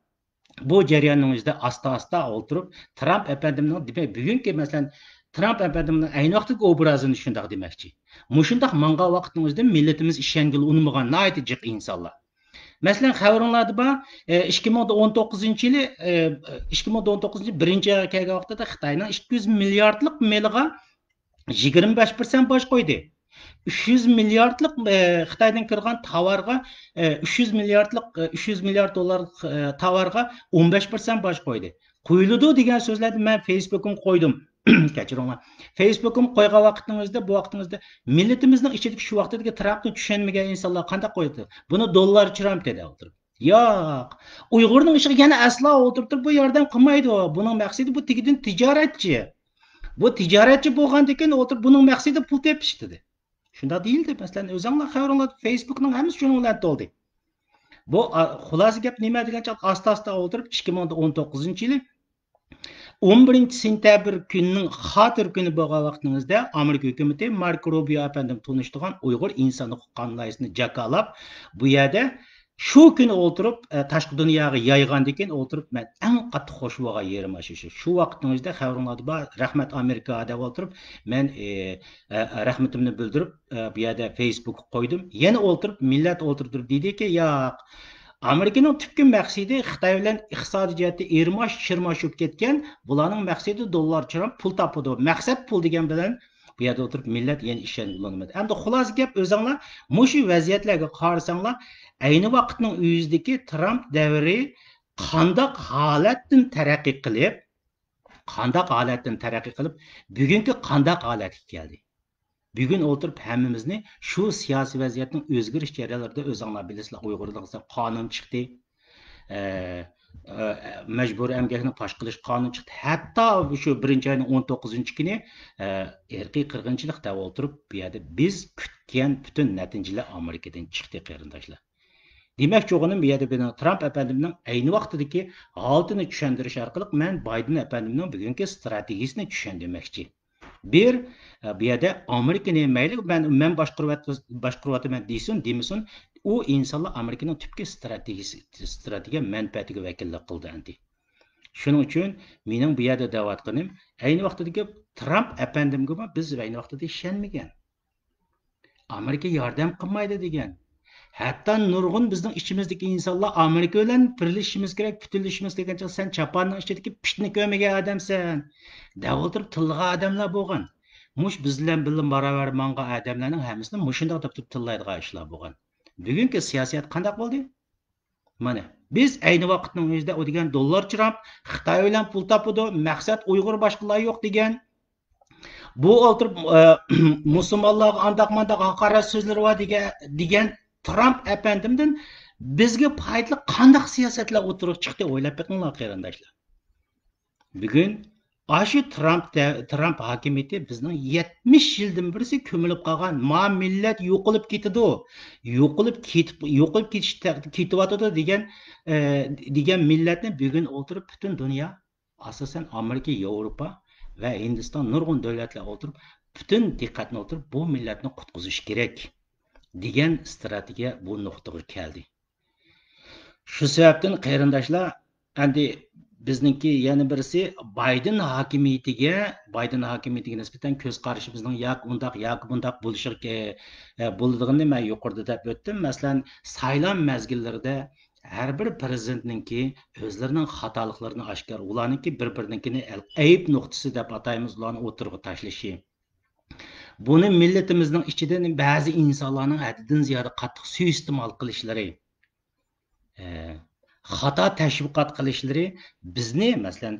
بۇ جەرياننىڭ ئىچىدە ئاستا-ئاستا ئولتۇرۇپ، ترامپ ئەپەندىمنىڭ، دېمەك، بۈگۈنكى، مەسىلەن، ترامپ ئەپەندىمنىڭ ئەينى ۋاقىتتىكى ئوبرازىنى شۇنداق دېمەكچى. مۇشۇنداق ماڭغان ۋاقىتنىڭ ئۆزىدە مىللىتىمىز ئىشەنگىلى ئۇنىمىغان ناھايىتى جىق ئىنسانلار. مەسىلەن، خەۋىرىڭلاردا بار، ئە، ئىككى مىڭ ئون توققۇزىنچى يىلى، ئە، ئىككى مىڭ ئون توققۇزىنچى يىلى بىرىنچى ئايغا كەلگەن ۋاقتىدا خىتاينىڭ ئىككى يۈز مىلياردلىق مېلىغا يىگىرمە بەش پىرسەنت باج قويدى. ئۈچ يۈز مىلياردلىق، ئە، خىتايدىن كىرغان تاۋارغا، ئە، ئۈچ يۈز مىلياردلىق، ئە، ئۈچ يۈز مىليارد دوللارلىق، ئە، تاۋارغا ئون بەش پىرسەنت باج قويدى. قويۇلىدۇ دېگەن سۆزلەرنى مەن فېيسبۇكۇمغا قويدۇم. كەچۈرۈڭلار. فېيسبۇكۇمغا قويغان ۋاقتىڭىزدا، بۇ ۋاقتىڭىزدا مىللىتىمىزنىڭ ئىچىدىكى شۇ ۋاقتىدىكى ترامپنى چۈشەنمىگەن ئىنسانلار قانداق قويىدۇ؟ بۇنى دوللار ترامپ دەپ ئولتۇرۇپ. ياق. ئۇيغۇرنىڭ ئىشىغا يەنە ئەسلا ئولتۇرۇپ تۇرۇپ بۇ ياردەم قىلمايدۇ. بۇنىڭ مەقسىتى بۇ تېگىدىن تىجارەتچى. بۇ تىجارەتچى بولغاندىكىن ئولتۇرۇپ بۇنىڭ مەقسىتى پۇل تېپىش دېدى. شۇنداق دېيىلدى. مەسىلەن، ئۆزۈڭلار خەۋىرىڭلار فېيسبۇكنىڭ ھەممىسى شۇنىڭ بىلەن تولدى. بۇ، ئا، خۇلاسە گەپ نېمە دېگەن چاغدا ئاستا-ئاستا ئولتۇرۇپ ئىككى مىڭ ئون توققۇزىنچى يىلى ئون بىرىنچى سېنتەبىر كۈنىنىڭ خاتىرە كۈنى بولغان ۋاقتىڭىزدا ئامېرىكا ھۆكۈمىتى ماركو روبىيو ئەپەندىم تونۇشتۇرغان ئۇيغۇر ئىنسان ھوقۇق قانۇن لايىھىسىنى جاكارلاپ، بۇ يەردە شۇ كۈنى ئولتۇرۇپ، ئە، تاشقى دۇنياغا يايغاندىن كېيىن ئولتۇرۇپ مەن ئەڭ قاتتىق خوش بولغان يېرىم ئاشۇ. شۇ، شۇ ۋاقىتنىڭ ئۆزىدە خەۋىرىڭلاردا بار، رەھمەت ئامېرىكا دەپ ئولتۇرۇپ، مەن، ئە، ئە، رەھمىتىمنى بىلدۈرۈپ، ئە، بۇ يەردە فېيسبۇكقا قويدۇم. يەنە ئولتۇرۇپ، مىللەت ئولتۇرۇپ دېدىكى، ياق، ئامېرىكىنىڭ تۈپكى مەقسىتى خىتاي بىلەن ئىقتىسادىي جەھەتتە ئېرىماش-چىرماش بولۇپ كەتكەن، بۇلارنىڭ مەقسىتى دوللار چىرام، پۇل تاپىدۇ. مەقسەت پۇل دېگەن بىلەن بۇ يەردە ئولتۇرۇپ مىللەت يەنە ئىشەنگىلى ئۇنىمىدى. ئەمدى خۇلاسە گەپ ئۆزۈڭلار مۇشۇ ۋەزىيەتلەرگە قارىساڭلار، ئەينى ۋاقىتنىڭ ئۆزىدىكى ترامپ دەۋرى قانداق ھالەتتىن تەرەققىي قىلىپ، قانداق ھالەتتىن تەرەققىي قىلىپ، بۈگۈنكى قانداق ھالەتكە كەلدى؟ بۈگۈن ئولتۇرۇپ ھەممىمىزنى شۇ سىياسىي ۋەزىيەتنىڭ ئۆزگىرىش جەريانلىرىدا ئۆزۈڭلار بىلىسىلەر، ئۇيغۇرلارغا قانۇن چىقتى. ئە، ئە، مەجبۇرىي ئەمگەكنى پاش قىلىش قانۇنى چىقتى. ھەتتا شۇ بىرىنچى ئاينىڭ ئون توققۇزىنچى كۈنى، ئە، ئىرقىي قىرغىنچىلىق دەپ ئولتۇرۇپ، بۇ يەردە بىز كۈتكەن پۈتۈن نەتىجىلەر ئامېرىكىدىن چىقتى، قېرىنداشلار. دېمەكچى بولغىنىم، بۇ يەردە بىزنىڭ ترامپ ئەپەندىمنىڭ ئەينى ۋاقتىدىكى ھالىتىنى چۈشەندۈرۈش ئارقىلىق مەن بايدېن ئەپەندىمنىڭ بۈگۈنكى ئىستراتېگىيىسىنى چۈشەندۈرمەكچى. بىر، ئە، بۇ يەردە ئامېرىكىنى مەيلى مەن، مەن باشقۇرۇۋەت-، باشقۇرۇۋاتىمەن دېسۇن، دېمىسۇن، ئۇ ئىنسانلار ئامېرىكىنىڭ تۈپكى ئىستراتېگىيىسى، ئىستراتېگىيە مەنپەئەتىگە ۋەكىللىك قىلدى ئەمدى. شۇنىڭ ئۈچۈن مېنىڭ بۇ يەردە دەۋاتقىنىم، ئەينى ۋاقتىدىكى ترامپ ئەپەندىمگىمۇ بىز ئەينى ۋاقتىدا ئىشەنمىگەن. ئامېرىكا ياردەم قىلمايدۇ دېگەن. ھەتتا نۇرغۇن بىزنىڭ ئىچىمىزدىكى ئىنسانلار ئامېرىكا بىلەن بىرلىشىشىمىز كېرەك، پۈتۈنلىشىشىمىز كېرەك، سەن چاپاننىڭ ئىچىدىكى پىتنى كۆرمىگەن ئادەمسەن، دەپ ئولتۇرۇپ تىللىغان ئادەملەر بولغان. مۇش بىز بىلەن بىللە باراۋەر ماڭغان ئادەملەرنىڭ ھەممىسىنى مۇشۇنداق دەپ تۇرۇپ تىللايدىغان ئىشلار بولغان. بۈگۈنكى سىياسىيەت قانداق بولدى؟ مانا، بىز ئەينى ۋاقىتنىڭ ئۆزىدە ئۇ دېگەن دوللار چىراپ، خىتاي بىلەن پۇل تاپىدۇ، مەقسەت ئۇيغۇر باشقىلار يوق دېگەن. بۇ ئولتۇرۇپ، ئە، مۇسۇلمانلارغا ئانداق مانداق ھاقارەت سۆزلىرى بار دېگەن، دېگەن ترامپ ئەپەندىمدىن بىزگە پايدىلىق قانداق سىياسەتلەر ئوتتۇرىغا چىقتى، ئويلاپ بېقىڭلار، قېرىنداشلار. بۈگۈن ئاشۇ ترامپ دە-، ترامپ ھاكىمىيىتى بىزنىڭ يەتمىش يىلدىن بېرى كۆمۈلۈپ قالغان، ما مىللەت يوقىلىپ كېتىدۇ، يوقىلىپ كېتىپ، يوقىلىپ كېتىش تە-، كېتىۋاتىدۇ دېگەن، ئە، دېگەن مىللەتنى بۈگۈن ئولتۇرۇپ پۈتۈن دۇنيا، ئاساسەن ئامېرىكا، ياۋروپا ۋە ھىندىستان نۇرغۇن دۆلەتلەر ئولتۇرۇپ، پۈتۈن دىققەتنى ئولتۇرۇپ، بۇ مىللەتنى قۇتقۇزۇش كېرەك دېگەن ئىستراتېگىيە بۇ نۇقتىغا كەلدى. شۇ سەۋەبتىن قېرىنداشلار، ئەمدى بىزنىڭكى يەنە بىرسى بايدېن ھاكىمىيىتىگە، بايدېن ھاكىمىيىتىگە نىسبەتەن كۆز قارىشىمىزنىڭ ياكى ئۇنداق، ياكى بۇنداق بولۇشىغا، ئە، بولىدىغىنىنى مەن يۇقىرىدا دەپ ئۆتتۈم. مەسىلەن، سايلام مەزگىللىرىدە ھەر بىر پىرېزىدېنتنىڭكى ئۆزلىرىنىڭ خاتالىقلىرىنى ئاشكارا، ئۇلارنىڭكى بىر-بىرىنىڭكىنى ئەيىب نۇقتىسى دەپ ئاتايمىز، ئۇلارنى ئوتتۇرىغا تاشلىشى. بۇنى مىللىتىمىزنىڭ ئىچىدىن بەزى ئىنسانلارنىڭ ھەددىدىن زىيادە قاتتىق سۇيىئىستېمال قىلىشلىرى، ئە، خاتا تەشۋىقات قىلىشلىرى بىزنى، مەسىلەن،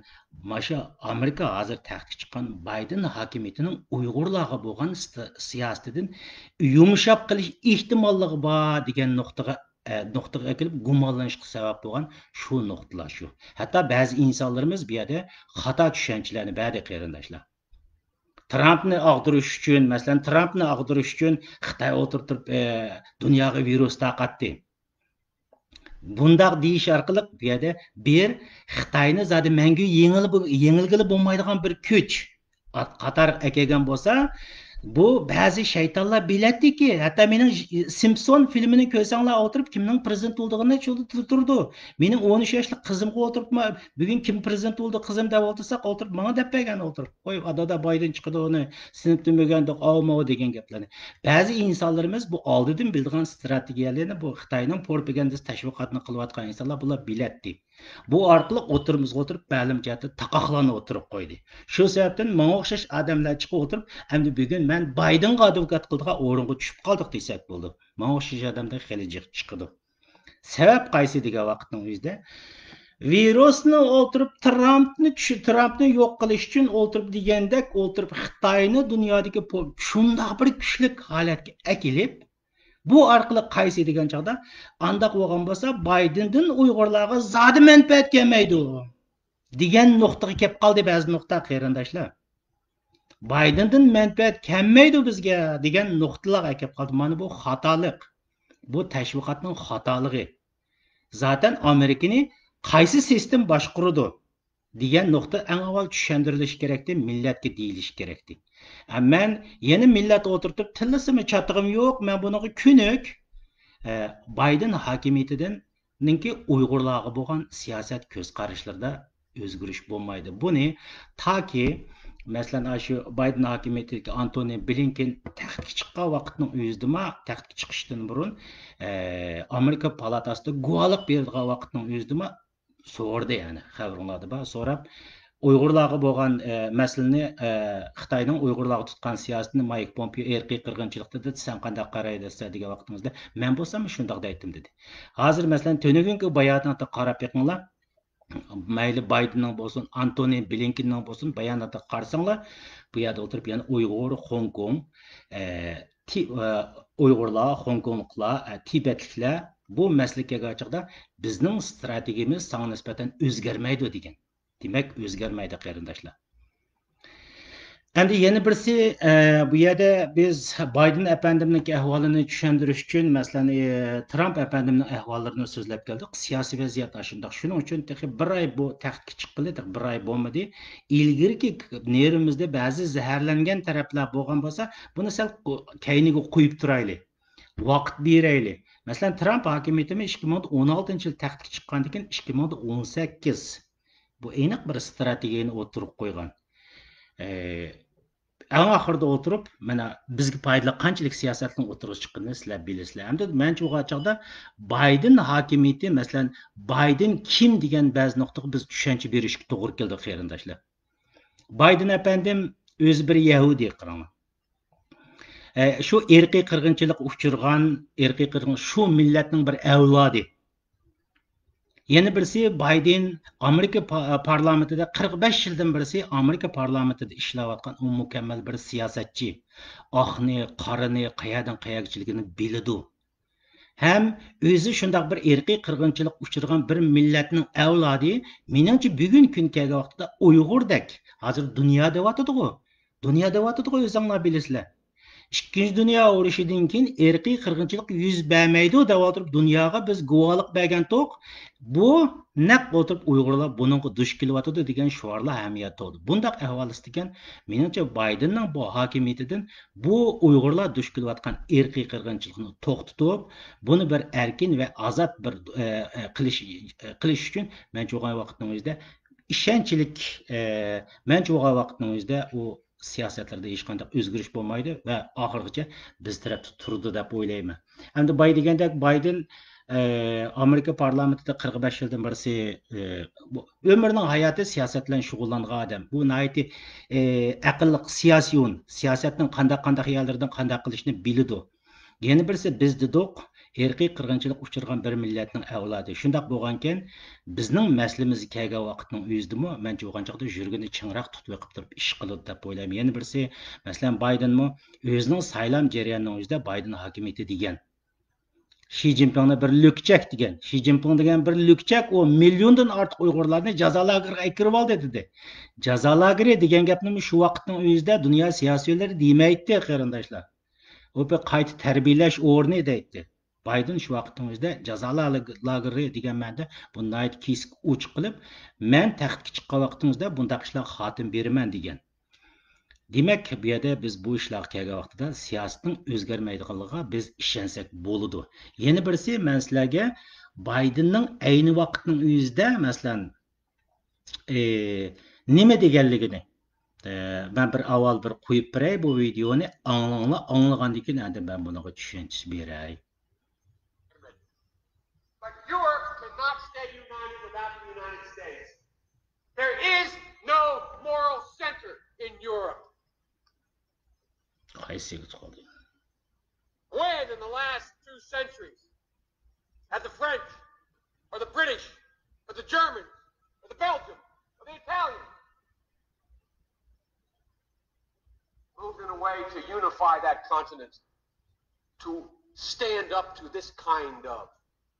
ماشۇ ئامېرىكا ھازىر تەختكە چىققان بايدېن ھاكىمىيىتىنىڭ ئۇيغۇرلارغا بولغان ست-، سىياسىتىدىن يۇمشاپ قېلىش ئېھتىماللىقى بار دېگەن نۇقتىغا، ئە، نۇقتىغا ئەكېلىپ گۇمانلىنىشقا سەۋەب بولغان شۇ نۇقتىلار شۇ. ھەتتا بەزى ئىنسانلىرىمىز بۇ يەردە خاتا چۈشەنچىلەرنى بەردى، قېرىنداشلار. ترامپنى ئاغدۇرۇش ئۈچۈن، مەسىلەن، ترامپنى ئاغدۇرۇش ئۈچۈن خىتاي ئولتۇرۇپ تۇرۇپ، ئە، دۇنياغا ۋىرۇس تارقاتتى. بۇنداق دېيىش ئارقىلىق بۇ يەردە بىر خىتاينى زادى مەڭگۈ يېڭىل-، يېڭىلگىلى بولمايدىغان بىر كۈچ قاتارىغا ئەكەلگەن بولسا، بۇ بەزى شەيتانلار بىلەتتىكى، ھەتتا مېنىڭ سىمپسون فىلمىنى كۆرسەڭلار ئولتۇرۇپ، كىمنىڭ پرېزىدېنت بولىدىغىنى شۇ تۇرىدۇ. مېنىڭ ئون ئۈچ ياشلىق قىزىمغا ئولتۇرۇپمۇ، بۈگۈن كىم پرېزىدېنت بولدى قىزىم دەپ ئولتۇرساق، ئولتۇرۇپ ماڭا دەپ بەرگەن ئولتۇرۇپ. قوي، دادا بايدېن چىقىدۇ، ئۇنى سىنىپتىن ئۆگەندۇق، ئاۋۇ ماۋۇ دېگەن گەپلەرنى. بەزى ئىنسانلىرىمىز بۇ ئالدىدىن بىلىدىغان ستراتېگىيەلەرنى، بۇ خىتاينىڭ پروپاگاندىسى تەشۋىقاتىنى قىلىۋاتقان ئىنسانلار بۇلار بىلەتتى. بۇ ئارقىلىق ئوتتۇرىمىزغا ئولتۇرۇپ، مەلۇم جەھەتتە تاقاقلارنى ئولتۇرۇپ قويدى. شۇ سەۋەبتىن ماڭا ئوخشاش ئادەملەر چىقىپ ئولتۇرۇپ، ئەمدى بۈگۈن مەن بايدېنغا ئادۋوكات قىلىدىغان ئورۇنغا چۈشۈپ قالدۇق دېسەك بولىدۇ. ماڭا ئوخشاش ئادەمدە خېلى جىق چىقىدۇ. سەۋەب قايسى دېگەن ۋاقىتنىڭ ئۆزىدە، ۋىرۇسنى ئولتۇرۇپ، ترامپنى چۈش-، ترامپنى يوق قىلىش ئۈچۈن ئولتۇرۇپ دېگەندەك ئولتۇرۇپ خىتاينى دۇنيادىكى پو-، شۇنداق بىر كۈچلۈك ھالەتكە ئەكېلىپ، بۇ ئارقىلىق قايسى دېگەن چاغدا، ئانداق بولغان بولسا بايدېندىن ئۇيغۇرلارغا زادى مەنپەئەت كەلمەيدۇ دېگەن نۇقتىغا كەپ قالدى بەزى نۇقتا قېرىنداشلار. بايدېندىن مەنپەئەت كەلمەيدۇ بىزگە دېگەن نۇقتىلارغا كەپ قالدى. مانا بۇ خاتالىق. بۇ تەشۋىقاتنىڭ خاتالىقى. زاتەن ئامېرىكىنى قايسى سىستېما باشقۇرىدۇ دېگەن نۇقتا ئەڭ ئاۋۋال چۈشەندۈرۈلۈشى كېرەكتى، مىللەتكە دېيىلىشى كېرەكتى. ئە، مەن يەنە مىللەت ئولتۇرتۇپ تىللىسىمۇ چاتىقىم يوق، مەن بۇنىڭغا كۆنۈك. ئە، بايدېن ھاكىمىيىتىدىن نىڭكى ئۇيغۇرلارغا بولغان سىياسەت كۆز قاراشلىرىدا ئۆزگىرىش بولمايدۇ. بۇنى تاكى، مەسىلەن، ئاشۇ بايدېن ھاكىمىيىتىدىكى ئانتونى بلىنكېن تەختكە چىققان ۋاقىتنىڭ ئۆزىدىمۇ، تەختكە چىقىشتىن بۇرۇن، ئە، ئامېرىكا پالاتاسىدا گۇۋاھلىق بېرىدىغان ۋاقىتنىڭ ئۆزىدىمۇ سورىدى، يەنى خەۋىرىڭلاردا بار، سوراپ، ئۇيغۇرلارغا بولغان، ئە، مەسىلىنى، ئە، خىتاينىڭ ئۇيغۇرلارغا تۇتقان سىياسىتىنى مايك پومپېئو ئىرقىي قىرغىنچىلىق دېدى، سەن قانداق قارايسەن دېگەن ۋاقتىڭىزدا، مەن بولسام شۇنداق دەيتتىم دېدى. ھازىر، مەسىلەن، تۈنۈگۈنكى باياناتقا قاراپ بېقىڭلار. مەيلى بايدېننىڭ بولسۇن، ئانتونى بلىنكېننىڭ بولسۇن، باياناتىغا قارىساڭلار، بۇ يەردە ئولتۇرۇپ يەنە ئۇيغۇر، خوڭكوڭ، ئە، تى-، ئە، ئۇيغۇرلار، خوڭكوڭلۇقلار، ئە، تىبەتلىكلەر بۇ مەسىلىگە كەلگەن چاغدا بىزنىڭ ستراتېگىيىمىز ساڭا نىسبەتەن ئۆزگەرمەيدۇ دېگەن. دېمەك، ئۆزگەرمەيدۇ، قېرىنداشلار. ئەمدى يەنە بىرسى، ئە، بۇ يەردە بىز بايدېن ئەپەندىمنىڭكى ئەھۋالىنى چۈشەندۈرۈش ئۈچۈن، مەسىلەن، ئە، ترامپ ئەپەندىمنىڭ ئەھۋاللىرىنى سۆزلەپ كەلدۇق. سىياسىي ۋەزىيەت ئاشۇنداق. شۇنىڭ ئۈچۈن تېخى بىر ئاي بۇ تەختكە چىققىلى، تېخى بىر ئاي بولمىدى. ئىلگىرىكى نېرۋىمىزدە بەزى زەھەرلەنگەن تەرەپلەر بولغان بولسا، بۇنى سەل قو-، كەينىگە قويۇپ تۇرايلى. ۋاقىت بېرەيلى. مەسىلەن، ترامپ ھاكىمىيىتىمۇ ئىككى مىڭ ئون ئالتىنچى يىل تەختكە چىققاندىن كېيىن ئىككى مىڭ ئون سەككىز بۇ ئېنىق بىر ستراتېگىيەنى ئوتتۇرىغا قويغان. ئى، ئەڭ ئاخىرىدا ئولتۇرۇپ، مانا بىزگە پايدىلىق قانچىلىك سىياسەتنىڭ ئوتتۇرىغا چىققىنىنى سىلەر بىلىسىلەر. ئەمدى مەنچە بولغان چاغدا بايدېن ھاكىمىيىتى، مەسىلەن، بايدېن كىم دېگەن بەزى نۇقتىغا بىز چۈشەنچە بېرىشكە توغرا كېلىدۇ، قېرىنداشلار. بايدېن ئەپەندىم ئۆزى بىر يەھۇدىي، قاراڭلار. ئە، شۇ ئىرقىي قىرغىنچىلىققا ئۇچرىغان، ئىرقىي قىرغىن، شۇ مىللەتنىڭ بىر ئەۋلادى. يەنە بىرسى بايدېن ئامېرىكا پا-، پارلامېنتىدا، قىرىق بەش يىلدىن بىرسى ئامېرىكا پارلامېنتىدا ئىشلەۋاتقان، ئۇ مۇكەممەل بىر سىياسەتچى. ئاقنى، قارىنى، قەيەردىن قەيەرگىچىلىكىنى بىلىدۇ. ھەم ئۆزى شۇنداق بىر ئىرقىي قىرغىنچىلىققا ئۇچرىغان بىر مىللەتنىڭ ئەۋلادى. مېنىڭچە، بۈگۈن كۈن كەلگەن ۋاقىتتا ئۇيغۇردەك، ھازىر دۇنيا دەۋاتىدىغۇ، دۇنيا دەۋاتىدىغۇ، ئۆزۈڭلار بىلىسىلەر. ئىككىنچى دۇنيا ئۇرۇشىدىن كېيىن ئىرقىي قىرغىنچىلىق يۈز بەرمەيدۇ دەۋاتۇرۇپ، دۇنياغا بىز گۇۋاھلىق بەرگەنتۇق. بۇ نەق ئولتۇرۇپ ئۇيغۇرلار بۇنىڭغا دۇچ كېلىۋاتىدۇ دېگەن شوئارلار ھەممە يەردە تۇرىدۇ. بۇنداق ئەھۋال ئىكەن، مېنىڭچە، بايدېننىڭ بۇ ھاكىمىيىتىدىن بۇ ئۇيغۇرلار دۇچ كېلىۋاتقان ئىرقىي قىرغىنچىلىقنى توختىتىپ، بۇنى بىر ئەركىن ۋە ئازاد بىر، ئە، ئە، قىلىش، ئە، قىلىش ئۈچۈن مەنچە بولغان ۋاقىتنىڭ ئۆزىدە ئىشەنچلىك، ئە، مەنچە بولغان ۋاقىتنىڭ ئۆزىدە ئۇ سىياسەتلىرىدە ھېچقانداق ئۆزگىرىش بولمايدۇ ۋە ئاخىرغىچە بىز تەرەپتە تۇرىدۇ دەپ ئويلايمەن. ئەمدى باي دېگەندەك، بايدېن، ئە، ئامېرىكا پارلامېنتىدا قىرىق بەش يىلدىن بىرسى، ئە، بۇ ئۆمرىنىڭ ھاياتى سىياسەت بىلەن شۇغۇللانغان ئادەم. بۇ ناھايىتى، ئە، ئەقىللىق سىياسىيون، سىياسەتنىڭ قانداق، قانداق يەرلىرىدىن قانداق قىلىشنى بىلىدۇ. يەنە بىرسى، بىز دېدۇق، ئىرقىي قىرغىنچىلىققا ئۇچرىغان بىر مىللەتنىڭ ئەۋلادى. شۇنداق بولغانكەن، بىزنىڭ مەسىلىمىزگە كەلگەن ۋاقىتنىڭ ئۆزىدىمۇ مەنچە بولغان چاغدا يۈرىكىنى چىڭراق تۇتۇپ ئېقىپ تۇرۇپ ئىش قىلىدۇ دەپ ئويلايمەن. يەنە بىرسى، مەسىلەن، بايدېنمۇ ئۆزىنىڭ سايلام جەريانىنىڭ ئۆزىدە بايدېن ھاكىمىيىتى دېگەن. شى جىنپىڭنى بىر لۈكچەك دېگەن. شى جىنپىڭ دېگەن بىر لۈكچەك، ئۇ مىليوندىن ئارتۇق ئۇيغۇرلارنى جازا لاگېرىغا ئەكىرىۋالدى دېدى. جازا لاگېرى دېگەن گەپنىمۇ شۇ ۋاقىتنىڭ ئۆزىدە دۇنيا سىياسىيونلىرى دېمەيتتى، قېرىنداشلار. ئۇ بىر قايتا تەربىيەلەش ئورنى دەيتتى. بايدېن شۇ ۋاقىتنىڭ ئۆزىدە جازا لاگېرى دېگەن مەنىدە بۇ ناھايىتى كېسىك ئوچۇق قىلىپ، مەن تەختكە چىققان ۋاقتىڭىزدا بۇنداق ئىشلارغا خاتىمە بېرىمەن دېگەن. دېمەك، بۇ يەردە بىز بۇ ئىشلارغا كەلگەن ۋاقتىدا سىياسەتنىڭ ئۆزگەرمەيدىغانلىقىغا بىز ئىشەنسەك بولىدۇ. يەنە بىرسى، مەن سىلەرگە بايدېننىڭ ئەينى ۋاقىتنىڭ ئۆزىدە، مەسىلەن، ئى، نېمە دېگەنلىكىنى، ئى، مەن بىر ئاۋۋال بىر قويۇپ بېرەي بۇ ۋىدېئونى، ئاڭلاڭلار، ئاڭلىغاندىن كېيىن ئاندىن مەن بۇنىڭغا چۈشەنچە بېرەي. But Europe cannot stay united without the United States. There is no moral center in Europe. قايسىغا قالدى؟ When in the last two centuries have the French, or the British, or the Germans, or the Belgians, or the Italians moved in a way to unify that continent, to stand up to this kind of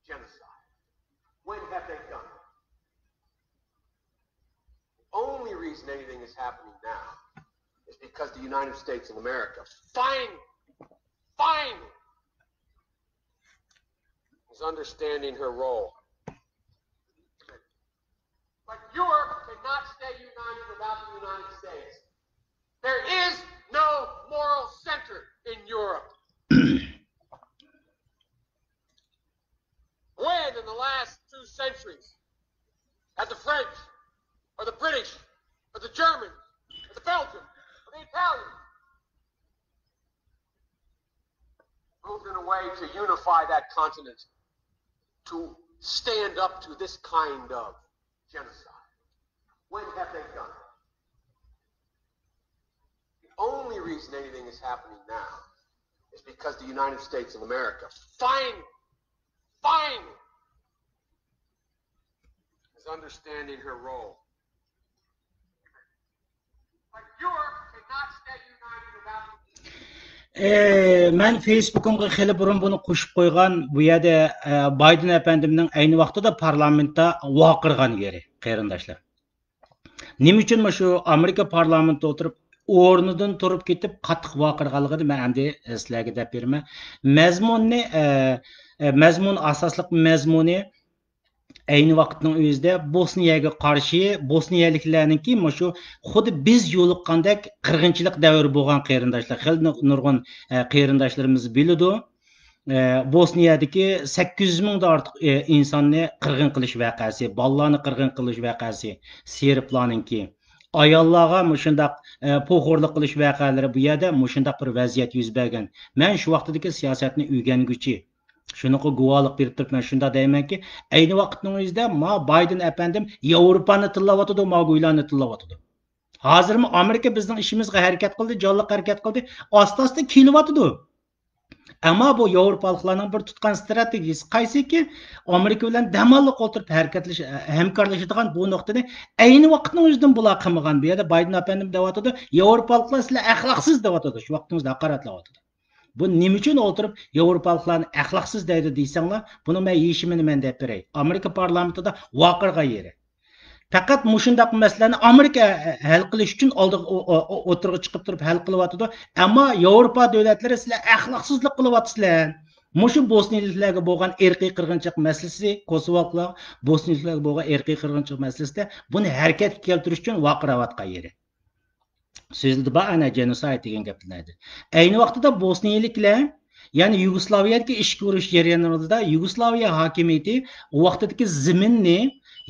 genocide? When have they done it? The only reason anything is happening now is because the United States of America finally, finally is understanding her role. But Europe cannot stay united without the United States. There is no moral center in Europe. When in the last two centuries have the French, or the British, or the Germans, or the Belgians, or the Italians moved in a way to unify that continent, to stand up to this kind of genocide? When have they done it? The only reason anything is happening now is because the United States of America finally, finally is understanding her role. But Europe cannot stay united without ئى، مەن فېيسبۇكۇمغا خېلى بۇرۇن بۇنى قوشۇپ قويغان. بۇ يەردە، ئە، بايدېن ئەپەندىمنىڭ ئەينى ۋاقتىدا پارلامېنتتا ۋارقىرىغان يېرى، قېرىنداشلار. نېمە ئۈچۈن مۇشۇ ئامېرىكا پارلامېنتىدا ئولتۇرۇپ، ئورنىدىن تۇرۇپ كېتىپ قاتتىق ۋارقىرىغانلىقىنى مەن ئەمدى سىلەرگە دەپ بېرىمەن. مەزمۇننى، ئە، ئە، مەزمۇن، ئاساسلىق مەزمۇنى ئەينى ۋاقىتنىڭ ئۆزىدە بوسنىيەگە قارشى، بوسنىيەلىكلەرنىڭكى مۇشۇ خۇددى بىز يولۇققاندەك قىرغىنچىلىق دەۋرى بولغان، قېرىنداشلار. خېلى نۇ-، نۇرغۇن، ئە، قېرىنداشلىرىمىز بىلىدۇ. ئە، بوسنىيەدىكى سەككىز يۈز مىڭدىن ئارتۇق، ئە، ئىنساننى قىرغىن قىلىش ۋەقەسى، بالىلارنى قىرغىن قىلىش ۋەقەسى، سېربلارنىڭكى. ئاياللارغا مۇشۇنداق، ئە، پوخورلۇق قىلىش ۋەقەلىرى، بۇ يەردە مۇشۇنداق بىر ۋەزىيەت يۈز بەرگەن. مەن شۇ ۋاقتىدىكى سىياسەتنى ئۆگەنگۈچى. شۇنىڭغا گۇۋاھلىق بېرىپ تۇرۇپ مەن شۇنداق دەيمەنكى، ئەينى ۋاقىتنىڭ ئۆزىدە ما بايدېن ئەپەندىم ياۋروپانى تىللاۋاتىدۇ، ما گۇيلارنى تىللاۋاتىدۇ. ھازىرمۇ ئامېرىكا بىزنىڭ ئىشىمىزغا ھەرىكەت قىلدى، جانلىق ھەرىكەت قىلدى، ئاستا-ئاستا كېلىۋاتىدۇ. ئەمما بۇ ياۋروپالىقلارنىڭ بىر تۇتقان ستراتېگىيىسى قايسىكى؟ ئامېرىكا بىلەن دەم ئاللىق ئولتۇرۇپ ھەرىكەتلىشىش، ھەمكارلىشىدىغان بۇ نۇقتىنى ئەينى ۋاقىتنىڭ ئۆزىدىن بۇلار قىلمىغان. بۇ يەردە بايدېن ئەپەندىم دەۋاتىدۇ، ياۋروپالىقلار سىلەر ئەخلاقسىز دەۋاتىدۇ، شۇ ۋاقتىڭىزدا ھاقارەتلەۋاتىدۇ. بۇ نېمە ئۈچۈن ئولتۇرۇپ ياۋروپالىقلارنى ئەخلاقسىز دەيدۇ دېسەڭلار، بۇنىڭ مەن يېشىمىنى مەن دەپ بېرەي. ئامېرىكا پارلامېنتىدا ۋارقىرىغان يېرى. پەقەت مۇشۇنداق مەسىلىلەرنى ئامېرىكا ھەل قىلىش ئۈچۈن ئالدىغا، ئو-، ئو-، ئو-، ئوتتۇرىغا چىقىپ تۇرۇپ ھەل قىلىۋاتىدۇ. ئەمما ياۋروپا دۆلەتلىرى سىلەر ئەخلاقسىزلىق قىلىۋاتىسىلەر. مۇشۇ بوسنىيىلىكلەرگە بولغان ئىرقىي قىرغىنچىلىق مەسىلىسى، كوسوۋالىقلار، بوسنىيىلىكلەرگە بولغان ئىرقىي قىرغىنچىلىق مەسىلىسىدە بۇنى ھەرىكەتكە كەلتۈرۈش ئۈچۈن ۋارقىراۋاتقان يېرى. سۆزلىدى بار ئەنە جېنوسايد دېگەن گەپلەردە. ئەينى ۋاقتىدا بوسنىيىلىكلەر، يەنى يۇگوسلاۋىيەدىكى ئىچكى ئۇرۇش جەريانلىرىدا يۇگوسلاۋىيە ھاكىمىيىتى ئۇ ۋاقتىدىكى زېمىننى،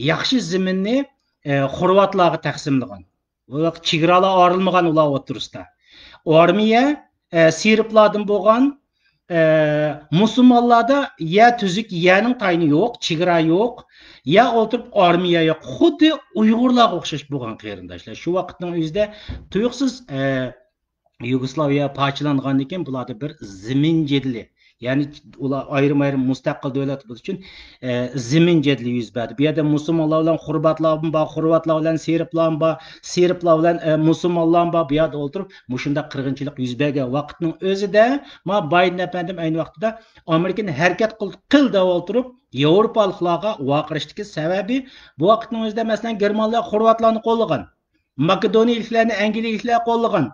ياخشى زېمىننى، ئە، خورۋاتلارغا تەقسىملىغان. ئۇ ۋاقىت چېگرالار ئايرىلمىغان ئۇلار ئوتتۇرىسىدا. ئارمىيە، ئە، سېربلاردىن بولغان، ئە، مۇسۇلمانلاردا يە تۈزۈك، يەرنىڭ تايىنى يوق، چېگرا يوق، يە ئولتۇرۇپ ئارمىيە يوق. خۇددى ئۇيغۇرلارغا ئوخشاش بولغان قېرىنداشلار. شۇ ۋاقىتنىڭ ئۆزىدە تۇيۇقسىز، ئە، يۇگوسلاۋىيە پارچىلانغاندىن كېيىن بۇلاردا بىر زېمىن جېدىلى، يەنى ئۇلار ئايرىم-ئايرىم مۇستەقىل دۆلەت بولۇش ئۈچۈن، ئە، زېمىن جېدىلى يۈز بەردى. بۇ يەردە مۇسۇلمانلار بىلەن خورۋاتلارمۇ بار، خورۋاتلار بىلەن سېربلارمۇ بار، سېربلار بىلەن، ئە، مۇسۇلمانلارمۇ بار. بۇ يەردە ئولتۇرۇپ مۇشۇنداق قىرغىنچىلىق يۈز بەرگەن ۋاقىتنىڭ ئۆزىدە، ما بايدېن ئەپەندىم ئەينى ۋاقتىدا ئامېرىكىنى ھەرىكەت قىل، قىل دەپ ئولتۇرۇپ، ياۋروپالىقلارغا ۋارقىرىشتىكى سەۋەبى، بۇ ۋاقىتنىڭ ئۆزىدە، مەسىلەن، گېرمانلار خورۋاتلارنى قوللىغان، ماكېدونىيىلىكلەرنى، ئەنگلىيىلىكلەر قوللىغان،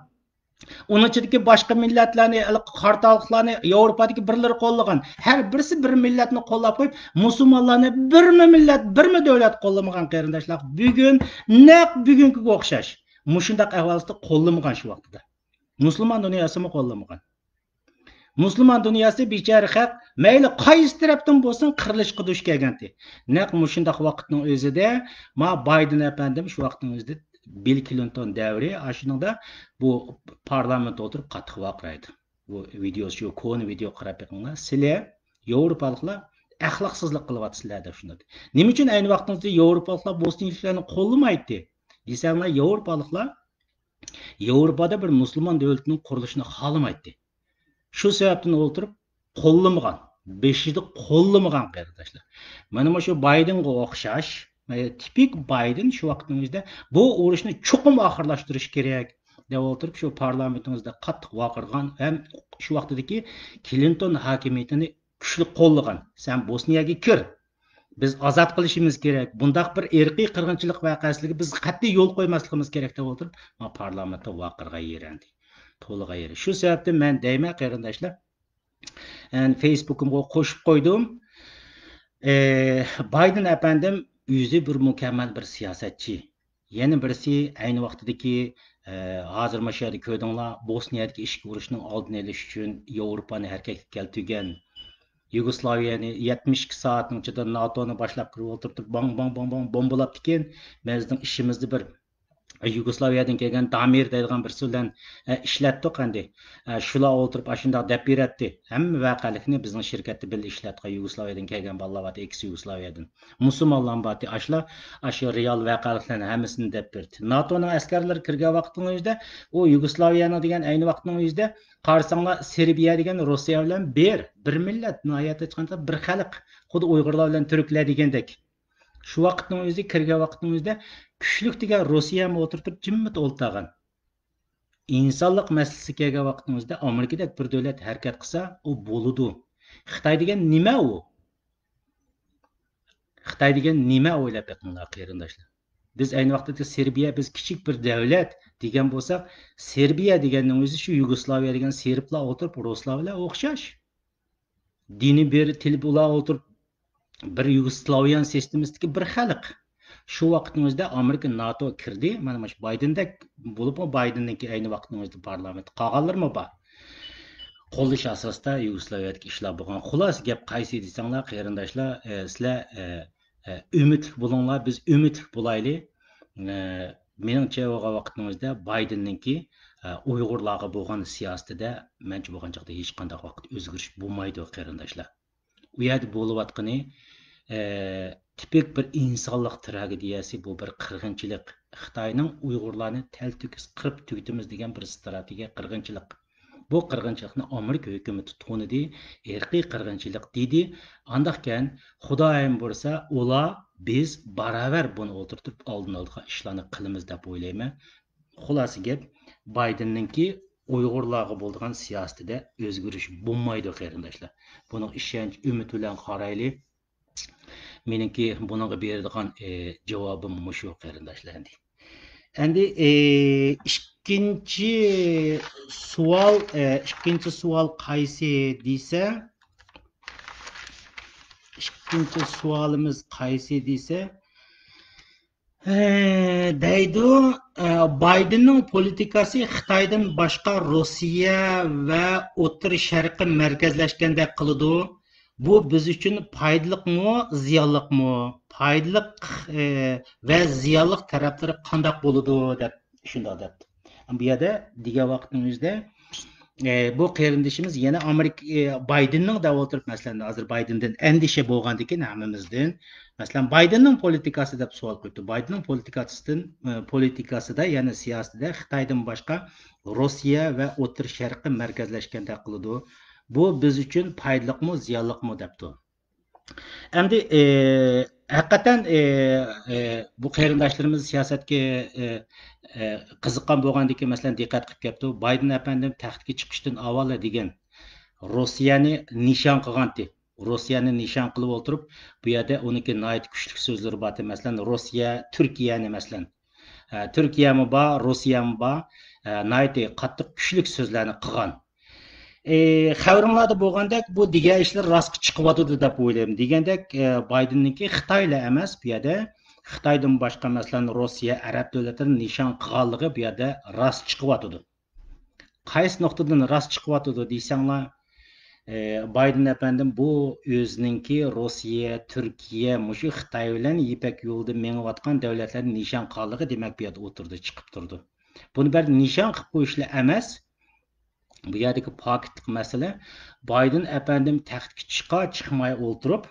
ئۇنىڭ ئىچىدىكى باشقا مىللەتلەرنى، قاراتالىقلارنى ياۋروپادىكى بىرلىرى قوللىغان. ھەر بىرسى بىر مىللەتنى قوللاپ قويۇپ، مۇسۇلمانلارنى بىرمۇ مىللەت، بىرمۇ دۆلەت قوللىمىغان قېرىنداشلار. بۈگۈن نەق بۈگۈنكىگە ئوخشاش مۇشۇنداق ئەھۋال ئاستىدا قوللىمىغان شۇ ۋاقتىدا. مۇسۇلمان دۇنياسىمۇ قوللىمىغان. مۇسۇلمان دۇنياسى بىچارە خەق مەيلى قايسى تەرەپتىن بولسۇن قىرىلىشقا دۇچ كەلگەنتى. نەق مۇشۇنداق ۋاقىتنىڭ ئۆزىدە ما بايدېن ئەپەندىم شۇ ۋاقىتنىڭ ئۆزىدە بىل كلىنتون دەۋرى ئاشۇنىڭدا بۇ پارلامېنتتا ئولتۇرۇپ قاتتىق ۋارقىرايدۇ. بۇ ۋىدېو، شۇ كونا ۋىدېو قاراپ بېقىڭلار. سىلەر ياۋروپالىقلار ئەخلاقسىزلىق قىلىۋاتىسىلەر دەپ شۇنداق. نېمە ئۈچۈن ئەينى ۋاقتىڭىزدا ياۋروپالىقلار بوسنىيىلىكلەرنى قوللىمايتتى دېسەڭلار، ياۋروپالىقلار ياۋروپادا بىر مۇسۇلمان دۆلىتىنىڭ قۇرۇلۇشىنى خالىمايتتى. شۇ سەۋەبتىن ئولتۇرۇپ قوللىمىغان، بېشىدا قوللىمىغان قېرىنداشلار. مانا مۇشۇ بايدېنغا ئوخشاش، ئە، تىپىك بايدېن شۇ ۋاقىتنىڭ ئۆزىدە بۇ ئۇرۇشنى چوقۇم ئاخىرلاشتۇرۇش كېرەك دەپ ئولتۇرۇپ، شۇ پارلامېنتىڭىزدا قاتتىق ۋارقىرىغان ھەم شۇ ۋاقتىدىكى كلىنتون ھاكىمىيىتىنى كۈچلۈك قوللىغان. سەن بوسنىيەگە كىر، بىز ئازاد قىلىشىمىز كېرەك، بۇنداق بىر ئىرقىي قىرغىنچىلىق ۋەقەسىگە بىز قەتئىي يول قويماسلىقىمىز كېرەك دەپ ئولتۇرۇپ، ما پارلامېنتتا ۋارقىرىغان يېرى ئەمدى. تولىغان يېرى. شۇ سەۋەبتىن مەن دەيمەن قېرىنداشلار، ئەن فېيسبۇكۇمغا قوشۇپ قويدۇم. ئى، بايدېن ئەپەندىم ئۆزى بىر مۇكەممەل بىر سىياسەتچى. يەنە بىرسى ئەينى ۋاقتىدىكى، ئى، ھازىر مۇشۇ يەردە كۆردۈڭلار، بوسنىيەدىكى ئىچكى ئۇرۇشنىڭ ئالدىنى ئېلىش ئۈچۈن ياۋروپانى ھەرىكەتكە كەلتۈرگەن، يۇگوسلاۋىيەنى يەتمىش ئىككى سائەتنىڭ ئىچىدە ناتونى باشلاپ كىرىپ ئولتۇرتۇپ، باڭ، باڭ، باڭ، باڭ بومبىلاپتىكەن. مەن سىزنىڭ ئىچىمىزدە بىر يۇگوسلاۋىيەدىن كەلگەن دامىر دەيدىغان بىرسى بىلەن، ئە، ئىشلەتتۇق ئەمدى. ئە، شۇلار ئولتۇرۇپ ئاشۇنداق دەپ بېرەتتى. ھەممە ۋەقەلىكنى بىزنىڭ شىركەتتە بىللە ئىشلەتكەن يۇگوسلاۋىيەدىن كەلگەن بالىلار بارتتى، ئېكس يۇگوسلاۋىيەدىن. مۇسۇلمانلار بارتتى. ئاشۇلار ئاشۇ رېئال ۋەقەلىكلەرنى ھەممىسىنى دەپ بېرىتتى. ناتونىڭ ئەسكەرلىرى كىرگەن ۋاقىتنىڭ ئۆزىدە ئۇ يۇگوسلاۋىيەنىڭ دېگەن ئەينى ۋاقىتنىڭ ئۆزىدە قارىساڭلار سېربىيە دېگەن روسىيە بىلەن بىر، بىر مىللەت، ناھايىتى ئېيتقاندا بىر خەلق. خۇددى ئۇيغۇرلار بىلەن تۈركلەر دېگەندەك. شۇ ۋاقىتنىڭ ئۆزى، كىرگەن ۋاقىتنىڭ ئۆزىدە كۈچلۈك دېگەن روسىيەمۇ ئولتۇرۇپ تۇرۇپ جىممىت ئولتۇرغان. ئىنسانلىق مەسىلىسى كەلگەن ۋاقىتنىڭ ئۆزىدە ئامېرىكىدەك بىر دۆلەت ھەرىكەت قىلسا، ئۇ بولىدۇ. خىتاي دېگەن نېمە ئۇ؟ خىتاي دېگەن نېمە، ئويلاپ بېقىڭلار قېرىنداشلار. بىز ئەينى ۋاقىتتا سېربىيە، بىز كىچىك بىر دەۋلەت دېگەن بولساق، سېربىيە دېگەننىڭ ئۆزى شۇ يۇگوسلاۋىيە دېگەن سېربلار ئولتۇرۇپ رۇسلار بىلەن ئوخشاش. دىنى بىر، تىلى بۇلار ئولتۇرۇپ بىر يۇگوسلاۋىيان سىستېمىسىدىكى بىر خەلق. شۇ ۋاقىتنىڭ ئۆزىدە ئامېرىكا ناتو كىردى. مانا مۇشۇ بايدېندەك بولۇپمۇ، بايدېننىڭكى ئەينى ۋاقىتنىڭ ئۆزىدە پارلامېنتتا قالغانلىرىمۇ بار. قوللىشى ئاساسىدا يۇگوسلاۋىيەدىكى ئىشلار بولغان. خۇلاسە گەپ قايسى دېسەڭلار، قېرىنداشلار، ئە، سىلەر، ئە، ئە، ئۈمىدلىك بولۇڭلار، بىز ئۈمىدلىك بولايلى. ئە، مېنىڭچە، بولغان ۋاقىتنىڭ ئۆزىدە بايدېننىڭكى، ئە، ئۇيغۇرلارغا بولغان سىياسىتىدە، مەنچە، بولغان چاغدا ھېچقانداق ۋاقىت ئۆزگىرىش بولمايدۇ، قېرىنداشلار. ئۇ يەردە بولۇۋاتقىنى، ئە، تىپىك بىر ئىنسانلىق تراگېدىيەسى، بۇ بىر قىرغىنچىلىق. خىتاينىڭ ئۇيغۇرلارنى تەلتۆكۈس قىرىپ تۈگىتىمىز دېگەن بىر ستراتېگىيە قىرغىنچىلىق. بۇ قىرغىنچىلىقنى ئامېرىكا ھۆكۈمىتى تونۇدى، ئىرقىي قىرغىنچىلىق دېدى. ئانداقكەن، خۇدايىم بۇيرۇسا، ئۇلار، بىز باراۋەر بۇنى ئولتۇرتۇپ ئالدىن ئالىدىغان ئىشلارنى قىلىمىز دەپ ئويلايمەن. خۇلاسە گەپ، بايدېننىڭكى ئۇيغۇرلارغا بولىدىغان سىياسىتىدە ئۆزگىرىش بولمايدۇ، قېرىنداشلار. بۇنىڭغا ئىشەنچ، ئۈمىد بىلەن قارايلى. مېنىڭكى بۇنىڭغا بېرىدىغان، ئى، جاۋابىم مۇشۇ، قېرىنداشلار. ئەمدى، ئەمدى، ئى، ئىككىنچى سوئال، ئى، ئىككىنچى سوئال قايسى دېسە، ئىككىنچى سوئالىمىز قايسى دېسە، ئى، دەيدۇ، ئى، بايدېننىڭ پولىتىكاسى خىتايدىن باشقا روسىيە ۋە ئوتتۇرا شەرققە مەركەزلەشكەندەك قىلىدۇ. بۇ بىز ئۈچۈن پايدىلىقمۇ، زىيانلىقمۇ؟ پايدىلىق، ئى، ۋە زىيانلىق تەرەپلىرى قانداق بولىدۇ دەپ، شۇنداق دەپتۇ. بۇ يەردە دېگەن ۋاقىتنىڭ ئۆزىدە، ئى، بۇ قېرىندىشىمىز يەنە ئامېرىكا، ئى، بايدېننىڭ دەپ ئولتۇرۇپ، مەسىلەن، ھازىر بايدېندىن ئەندىشە بولغاندىكىن ھەممىمىزدىن، مەسىلەن، بايدېننىڭ پولىتىكاسى دەپ سوئال قويۇپتۇ. بايدېننىڭ پولىتىكاسىدىن، ئى، پولىتىكاسىدا، يەنى سىياسىتىدە خىتايدىن باشقا روسىيە ۋە ئوتتۇرا شەرققە مەركەزلەشكەندەك قىلىدۇ. بۇ بىز ئۈچۈن پايدىلىقمۇ، زىيانلىقمۇ دەپتۇ. ئەمدى، ئى، ھەقىقەتەن، ئى، ئى، بۇ قېرىنداشلىرىمىز سىياسەتكە، ئى، ئى، قىزىققان بولغاندىكىن، مەسىلەن، دىققەت قىلىپ كەپتۇ. بايدېن ئەپەندىم تەختكە چىقىشتىن ئاۋۋال دېگەن، روسىيەنى نىشان قىلغانتى. روسىيەنى نىشان قىلىپ ئولتۇرۇپ، بۇ يەردە ئۇنىڭكى ناھايىتى كۈچلۈك سۆزلىرى بارتى. مەسىلەن، روسىيە، تۈركىيەنى، مەسىلەن، ئە، تۈركىيەمۇ بار، روسىيەمۇ بار، ئە، ناھايىتى قاتتىق كۈچلۈك سۆزلەرنى قىلغان. ئى، خەۋىرىڭلاردا بولغاندەك، بۇ دېگەن ئىشلار راستقا چىقىۋاتىدۇ دەپ ئويلايمەن. دېگەندەك، ئى، بايدېننىڭكى خىتايلا ئەمەس، بۇ يەردە خىتايدىن باشقا، مەسىلەن، روسىيە، ئەرەب دۆلەتلىرىنى نىشان قىلغانلىقى بۇ يەردە راست چىقىۋاتىدۇ. قايسى نۇقتىدىن راست چىقىۋاتىدۇ دېسەڭلار، ئى، بايدېن ئەپەندىم بۇ ئۆزىنىڭكى روسىيە، تۈركىيە، مۇشۇ خىتاي بىلەن يىپەك يولىدا مېڭىۋاتقان دۆلەتلەرنى نىشان قىلغانلىقى، دېمەك، بۇ يەردە ئوتتۇرىدا چىقىپ تۇرىدۇ. بۇنى بىر نىشان قىلىپ قويۇشلا ئەمەس، بۇ يەردىكى پاكىتلىق مەسىلە، بايدېن ئەپەندىم تەختكە چىقا چىقماي ئولتۇرۇپ،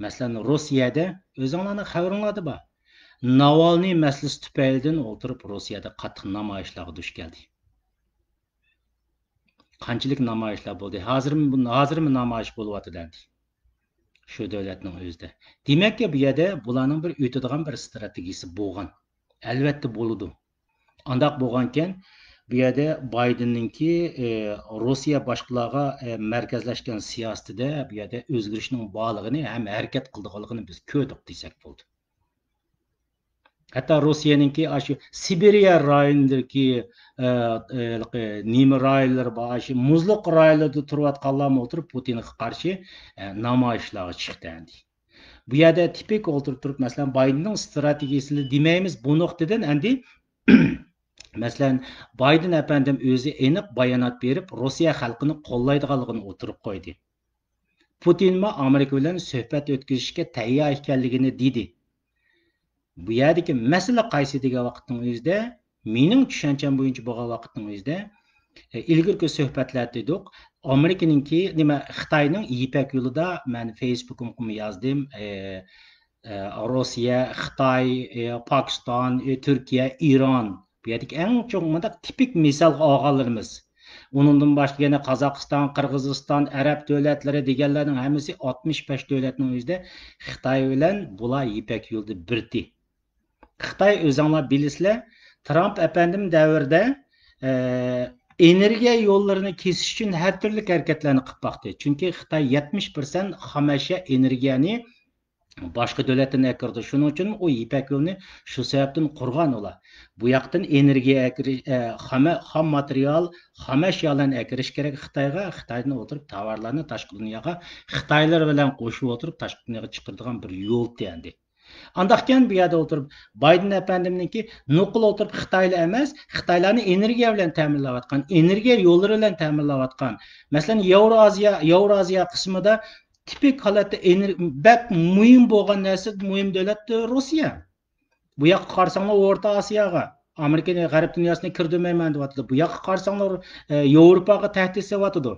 مەسىلەن، روسىيەدە، ئۆزۈڭلارنىڭ خەۋىرىڭلاردا بار، ناۋالنىي مەسىلىسى تۈپەيلىدىن ئولتۇرۇپ روسىيەدە قاتتىق نامايىشلارغا دۇچ كەلدى. قانچىلىك نامايىشلار بولدى؟ ھازىرمۇ، ھازىرمۇ نامايىش بولۇۋاتىدۇ ئەمدى شۇ دۆلەتنىڭ ئۆزىدە. دېمەككى، بۇ يەردە بۇلارنىڭ بىر ئۆتىدىغان بىر ئىستراتېگىيىسى بولغان. ئەلۋەتتە بولىدۇ. ئانداق بولغانكەن، بۇ يەردە بايدېننىڭكى، ئى، روسىيە باشقىلارغا، ئى، مەركەزلەشكەن سىياسىتىدە بۇ يەردە ئۆزگىرىشنىڭ بارلىقىنى ھەم ھەرىكەت قىلىدىغانلىقىنى بىز كۆردۇق دېسەك بولىدۇ. ھەتتا روسىيەنىڭكى ئاشۇ سىبىرىيە رايونىدىكى، ئى، ئى، نېمە رايونلىرى بار، ئاشۇ مۇزلۇق رايونلىرىدا تۇرۇۋاتقانلارمۇ ئولتۇرۇپ پۇتىنغا قارشى، ئى، نامايىشلارغا چىقتى ئەمدى. بۇ يەردە تىپىك ئولتۇرۇپ تۇرۇپ، مەسىلەن، بايدېننىڭ ئىستراتېگىيىسىنى دېمەيمىز، بۇ نۇقتىدىن ئەمدى، مەسىلەن، بايدېن ئەپەندىم ئۆزى ئېنىق بايانات بېرىپ، روسىيە خەلقىنى قوللايدىغانلىقىنى ئوتتۇرىغا قويدى. پۇتىنمۇ ئامېرىكا بىلەن سۆھبەت ئۆتكۈزۈشكە تەييار ئىكەنلىكىنى دېدى. بۇ يەردىكى مەسىلە قايسى دېگەن ۋاقىتنىڭ ئۆزىدە، مېنىڭ چۈشەنچەم بويىچە بولغان ۋاقىتنىڭ ئۆزىدە، ئە، ئىلگىرىكى سۆھبەتلەردە دېدۇق، ئامېرىكىنىڭكى، نېمە، خىتاينىڭ يىپەك يولىدا، مەن فېيسبۇكۇمغىمۇ يازدىم، ئە، ئە، روسىيە، خىتاي، ئە، پاكىستان، ئە، تۈركىيە، ئىران، بۇ يەردىكى ئەڭ چوڭ مۇنداق تىپىك مىسالغا ئالغانلىرىمىز. ئۇنىڭدىن باشقا يەنە قازاقىستان، قىرغىزىستان، ئەرەب دۆلەتلىرى دېگەنلەرنىڭ ھەممىسى، ئاتمىش بەش دۆلەتنىڭ ئۆزىدە خىتاي بىلەن بۇلار يىپەك يولىدا بىرتى. خىتاي، ئۆزۈڭلار بىلىسىلەر، ترامپ ئەپەندىم دەۋرىدە، ئە، ئېنېرگىيە يوللىرىنى كېسىش ئۈچۈن ھەر تۈرلۈك ھەرىكەتلەرنى قىلىپ باقتى. چۈنكى خىتاي يەتمىش پىرسەنت خام ئەشيا ئېنېرگىيەنى باشقا دۆلەتتىن ئەكىرىدۇ. شۇنىڭ ئۈچۈن ئۇ يىپەك يولىنى شۇ سەۋەبتىن قۇرغان ئۇلار. بۇ ياقتىن ئېنېرگىيە ئەكىرىش، ئە، خام، خام ماتېرىيال، خام ئەشيالارنى ئەكىرىش كېرەك خىتايغا، خىتايدىن ئولتۇرۇپ تاۋارلارنى تاشقى دۇنياغا خىتايلار بىلەن قوشۇپ ئولتۇرۇپ تاشقى دۇنياغا چىقىرىدىغان بىر يول تىكلەندى. ئانداقكەن بۇ يەردە ئولتۇرۇپ، بايدېن ئەپەندىمنىڭكى نوقۇل ئولتۇرۇپ خىتايلا ئەمەس، خىتايلارنى ئېنېرگىيە بىلەن تەمىنلەۋاتقان، ئېنېرگىيە يوللىرى بىلەن تەمىنلەۋاتقان. مەسىلەن، ياۋرازىيە، ياۋرازىيە قىسمىدا تىپىك ھالەتتە ئېنېر-، بەك مۇھىم بولغان نەرسە، مۇھىم دۆلەت روسىيە. بۇ ياققا قارىساڭلار ئورتا ئاسىياغا، ئامېرىكىنى، غەرب دۇنياسىنى كىردۈرمەيمەن دېۋاتىدۇ. بۇ ياققا قارىساڭلار، ئە، ياۋروپاغا تەھدىت سېلىۋاتىدۇ.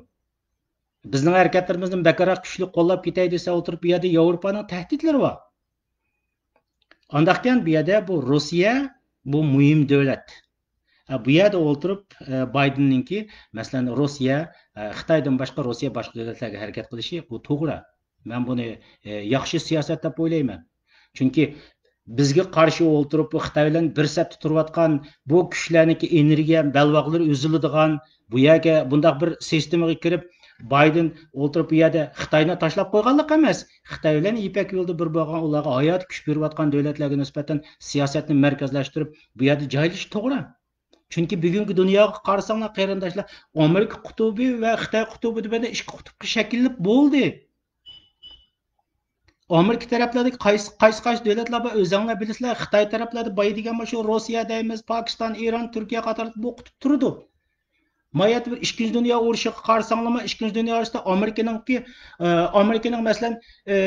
بىزنىڭ ھەرىكەتلىرىمىزنى بەكرەك كۈچلۈك قوللاپ كېتەي دېسە ئولتۇرۇپ، بۇ يەردە ياۋروپانىڭ تەھدىتلىرى بار. ئانداقكەن بۇ يەردە بۇ روسىيە، بۇ مۇھىم دۆلەت. ھە، بۇ يەردە ئولتۇرۇپ، ئە، بايدېننىڭكى، مەسىلەن، روسىيە، ئە، خىتايدىن باشقا روسىيە باشقا دۆلەتلەرگە ھەرىكەت قىلىشى، بۇ توغرا. مەن بۇنى، ئە، ياخشى سىياسەت دەپ ئويلايمەن. چۈنكى بىزگە قارشى ئولتۇرۇپ، بۇ خىتاي بىلەن بىر سەپتە تۇرۇۋاتقان بۇ كۈچلەرنىڭكى ئېنېرگىيە بەلباغلىرى ئۈزۈلىدىغان، بۇ يەرگە بۇنداق بىر سىستېمىغا كىرىپ، بايدېن ئولتۇرۇپ بۇ يەردە خىتاينى تاشلاپ قويغانلىق ئەمەس. خىتاي بىلەن يىپەك يولىدا بىر بولغان، ئۇلارغا ھاياتىي كۈچ بېرىۋاتقان دۆلەتلەرگە نىسبەتەن سىياسەتنى مەركەزلەشتۈرۈپ، بۇ يەردە جايلىشىش توغرا. چۈنكى بۈگۈنكى دۇنياغا قارىساڭلار، قېرىنداشلار، ئامېرىكا قۇتۇبى ۋە خىتاي قۇتۇبى دېگەندە ئىككى قۇتۇپقا شەكىللىنىپ بولدى. ئامېرىكا تەرەپلەردىكى قايسى، قايسى، قايسى دۆلەتلەر بار، ئۆزۈڭلار بىلىسىلەر. خىتاي تەرەپلەردە بايا دېگەن مانا شۇ روسىيە دەيمىز، پاكىستان، ئىران، تۈركىيە قاتارلىق بۇ قۇتۇپ تۇرىدۇ. مايەتتە بىر ئىككىنچى دۇنيا ئۇرۇشىغا قارىساڭلارمۇ، ئىككىنچى دۇنيا ئۇرۇشىدا ئامېرىكىنىڭكى، ئە، ئامېرىكىنىڭ، مەسىلەن، ئە،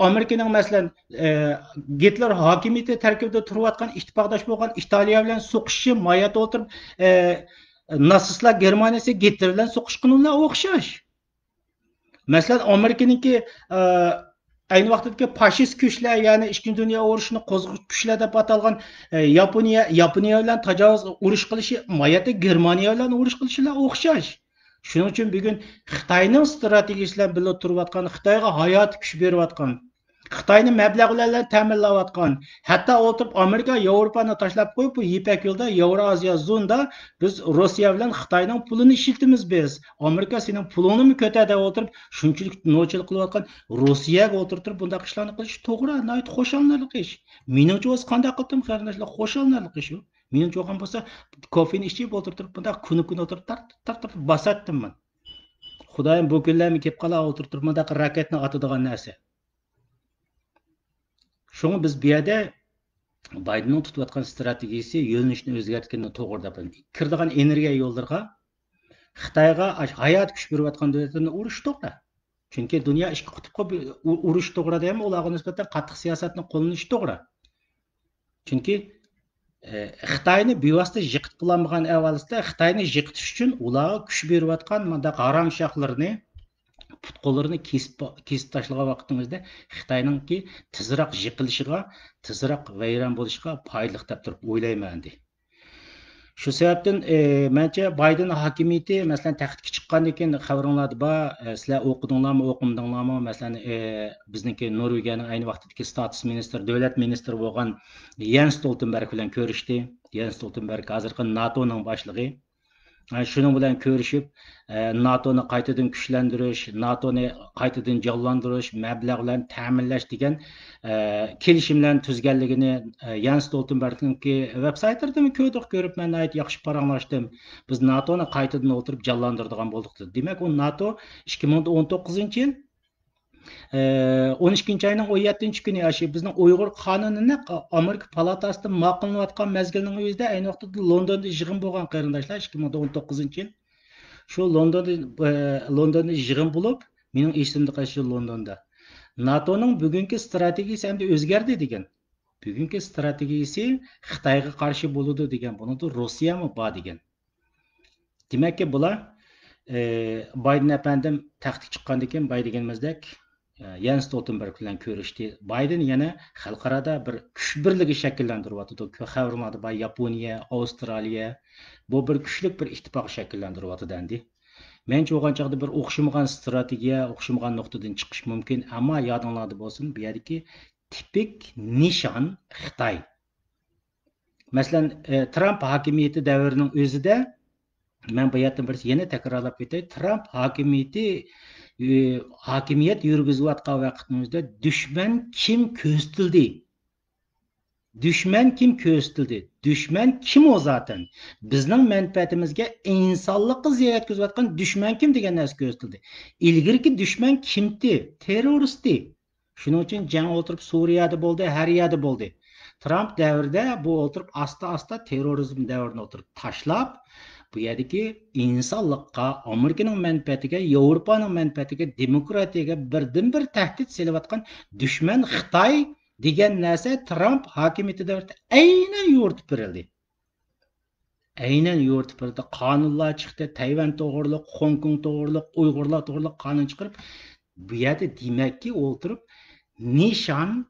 ئامېرىكىنىڭ، مەسىلەن، ئە، گىتلېر ھاكىمىيىتى تەركىبىدە تۇرۇۋاتقان ئىتتىپاقداش بولغان ئىتالىيە بىلەن سوقۇشۇشى مايەتتە ئولتۇرۇپ، ئە، ناتسىستلار گېرمانىيىسى گىتلېر بىلەن سوقۇشقىنى بىلەن ئوخشاش. مەسىلەن، ئامېرىكىنىڭكى، ئە، ئەينى ۋاقىتتىكى فاشىست كۈچلەر، يەنى ئىككىنچى دۇنيا ئۇرۇشىنى قوزغىغۇچى كۈچلەر دەپ ئاتالغان، ئە، ياپونىيە، ياپونىيە بىلەن تاجاۋۇز ئۇرۇش قىلىشى مايەتتە گېرمانىيە بىلەن ئۇرۇش قىلىشى بىلەن ئوخشاش. شۇنىڭ ئۈچۈن بۈگۈن خىتاينىڭ ستراتېگىيىسى بىلەن بىللە تۇرۇۋاتقان، خىتايغا ھاياتىي كۈچ بېرىۋاتقان، خىتاينى مەبلەغ بىلەن تەمىنلەۋاتقان، ھەتتا ئولتۇرۇپ ئامېرىكا، ياۋروپانى تاشلاپ قويۇپ، بۇ يىپەك يولىدا، ياۋرازىيا زوندا بىز روسىيە بىلەن خىتاينىڭ پۇلىنى ئىشلىتىمىز بىز. ئامېرىكا سېنىڭ پۇلۇڭنىمۇ كۆتەر دەپ ئولتۇرۇپ، شۇنچىلىك نوچىلىق قىلىۋاتقان روسىيەگە ئولتۇرۇپ تۇرۇپ بۇنداق ئىشلارنى قىلىش توغرا، ناھايىتى خۇشاللىنارلىق ئىش. مېنىڭچە بولسا قانداق قىلدىم، قېرىنداشلار؟ خۇشاللىنارلىق ئىش ئۇ. مېنىڭچە بولغان بولسا، كوفېنى ئىچىپ ئولتۇرۇپ تۇرۇپ، بۇنداق كۈنى كۈن ئولتۇرۇپ، تارت، تارت، تارت باساتتىم مەن. خۇدايىم، بۇ كۈنلەرمۇ كېلىپ قالا، ئولتۇرۇپ تۇرۇپ، مۇنداق راكېتنى ئاتىدىغان نەرسە. شۇڭا بىز بۇ يەردە بايدېننىڭ تۇتۇۋاتقان ستراتېگىيىسى، يۆنىلىشىنى ئۆزگەرتكىنى توغرا دەپ، كىرىدىغان ئېنېرگىيە يوللىرىغا خىتايغا ئاش-، ھاياتىي كۈچ بېرىۋاتقان دۆلەتلەرنى ئۇرۇش توغرا. چۈنكى دۇنيا ئىككى قۇتۇپقا بۆ-، ئۇ-، ئۇرۇش توغرا دەيمەن، ئۇلارغا نىسبەتەن قاتتىق سىياسەتنى قوللىنىش توغرا. چۈنكى، ئە، خىتاينى بىۋاسىتە يىقىتىپ بولالمىغان ئەھۋالىسىدا خىتاينى يىقىتىش ئۈچۈن ئۇلارغا كۈچ بېرىۋاتقان مۇنداق ھارامشاھلىرىنى، پۇت-قوللىرىنى كېسىپ، كېسىپ تاشلىغان ۋاقىتنىڭ ئۆزىدە خىتاينىڭكى تېزراق يىقىلىشىغا، تېزراق ۋەيران بولۇشىغا پايدىلىق دەپ تۇرۇپ ئويلايمەن ئەمدى. شۇ سەۋەبتىن، ئى، مەنچە بايدېن ھاكىمىيىتى، مەسىلەن، تەختكە چىققاندىن كېيىن خەۋىرىڭلاردا بار، ئى، سىلەر ئوقۇدۇڭلارمۇ، ئوقۇمىدىڭلارمۇ؟ مەسىلەن، ئى، بىزنىڭكى نورۋېگىيەنىڭ ئەينى ۋاقتىدىكى ستاتۇس مىنىستىرى، دۆلەت مىنىستىرى بولغان يەنس ستولتېنبېرگ بىلەن كۆرۈشتى. يەنس ستولتېنبېرگ ھازىرقى ناتونىڭ باشلىقى. ئە، شۇنىڭ بىلەن كۆرۈشۈپ، ئە، ناتونى قايتىدىن كۈچلەندۈرۈش، ناتونى قايتىدىن جانلاندۇرۇش، مەبلەغ بىلەن تەمىنلەش دېگەن، ئە، كېلىشىملەرنى تۈزگەنلىكىنى، ئە، يەنس ستولتېنبېرگنىڭكى ۋېب سايتىدىمۇ كۆردۇق، كۆرۈپ مەن ناھايىتى ياخشى پاراڭلاشتىم. بىز ناتونى قايتىدىن ئولتۇرۇپ جانلاندۇرىدىغان بولدۇق دېدى. دېمەك، ئۇ ناتو ئىككى مىڭ ئون توققۇزىنچى يىل، ئى، ئون ئىككىنچى ئاينىڭ ئون يەتتىنچى كۈنى، ئاشۇ بىزنىڭ ئۇيغۇر قانۇنى نەق ئامېرىكا پالاتاسىدا ماقۇللىنىۋاتقان مەزگىلنىڭ ئۆزىدە، ئەينى ۋاقىتتا لوندوندا يىغىن بولغان، قېرىنداشلار، ئىككى مىڭ ئون توققۇزىنچى يىل. شۇ لوندوندا، ئى، لوندوندا يىغىن بولۇپ، مېنىڭ ئېسىمدە قېلىشى لوندوندا. ناتونىڭ بۈگۈنكى ستراتېگىيىسى ئەمدى ئۆزگەردى دېگەن. بۈگۈنكى ستراتېگىيىسى خىتايغا قارشى بولىدۇ دېگەن، بۇنىڭدا روسىيەمۇ بار دېگەن. دېمەككى، بۇلار، ئى، بايدېن ئەپەندىم تەختكە چىققاندىن كېيىن، باي دېگىنىمىزدەك، ئى، يەنس ستولتېنبېرگ بىلەن كۆرۈشتى. بايدېن يەنە خەلقئارادا بىر كۈچ بىرلىكى شەكىللەندۈرۈۋاتىدۇ. كۆ-، خەۋىرىڭلاردا بار، ياپونىيە، ئاۋسترالىيە، بۇ بىر كۈچلۈك بىر ئىتتىپاق شەكىللەندۈرۈۋاتىدۇ ئەمدى. مەنچە بولغان چاغدا بىر ئوخشىمىغان ستراتېگىيە، ئوخشىمىغان نۇقتىدىن چىقىشى مۇمكىن، ئەمما يادىڭلاردا بولسۇن، بۇ يەردىكى تىپىك نىشان خىتاي. مەسىلەن، ئى، ترامپ ھاكىمىيىتى دەۋرىنىڭ ئۆزىدە، مەن بۇ يەردىن بىر يەنە تەكرارلاپ كېتەي، ترامپ ھاكىمىيىتى، ئى، ھاكىمىيەت يۈرگۈزۈۋاتقان ۋاقىتنىڭ ئۆزىدە دۈشمەن كىم كۆرسىتىلدى؟ دۈشمەن كىم كۆرسىتىلدى؟ دۈشمەن كىم ئۇ زاتەن؟ بىزنىڭ مەنپەئەتىمىزگە، ئىنسانلىققا زىيان يەتكۈزۈۋاتقان دۈشمەن كىم دېگەن نەرسە كۆرسىتىلدى. ئىلگىرىكى دۈشمەن كىمتى؟ تېررورىستى. شۇنىڭ ئۈچۈن جەڭ ئولتۇرۇپ سۇرىيەدە بولدى، ھەر يەردە بولدى. ترامپ دەۋرىدە بۇ ئولتۇرۇپ ئاستا-ئاستا تېررورىزم دەۋرىنى ئولتۇرۇپ تاشلاپ، بۇ يەردىكى ئىنسانلىققا، ئامېرىكىنىڭ مەنپەئەتىگە، ياۋروپانىڭ مەنپەئەتىگە، دېموكراتىيەگە بىردىنبىر تەھدىت سېلىۋاتقان دۈشمەن خىتاي دېگەن نەرسە ترامپ ھاكىمىيىتى دەۋرىدە ئەينەن يورۇتۇپ بېرىلدى. ئەينەن يورۇتۇپ بېرىلدى. قانۇنلار چىقتى. تەيۋەن توغرۇلۇق، خوڭكوڭ توغرۇلۇق، ئۇيغۇرلار توغرۇلۇق قانۇن چىقىرىپ، بۇ يەردە دېمەككى ئولتۇرۇپ نىشان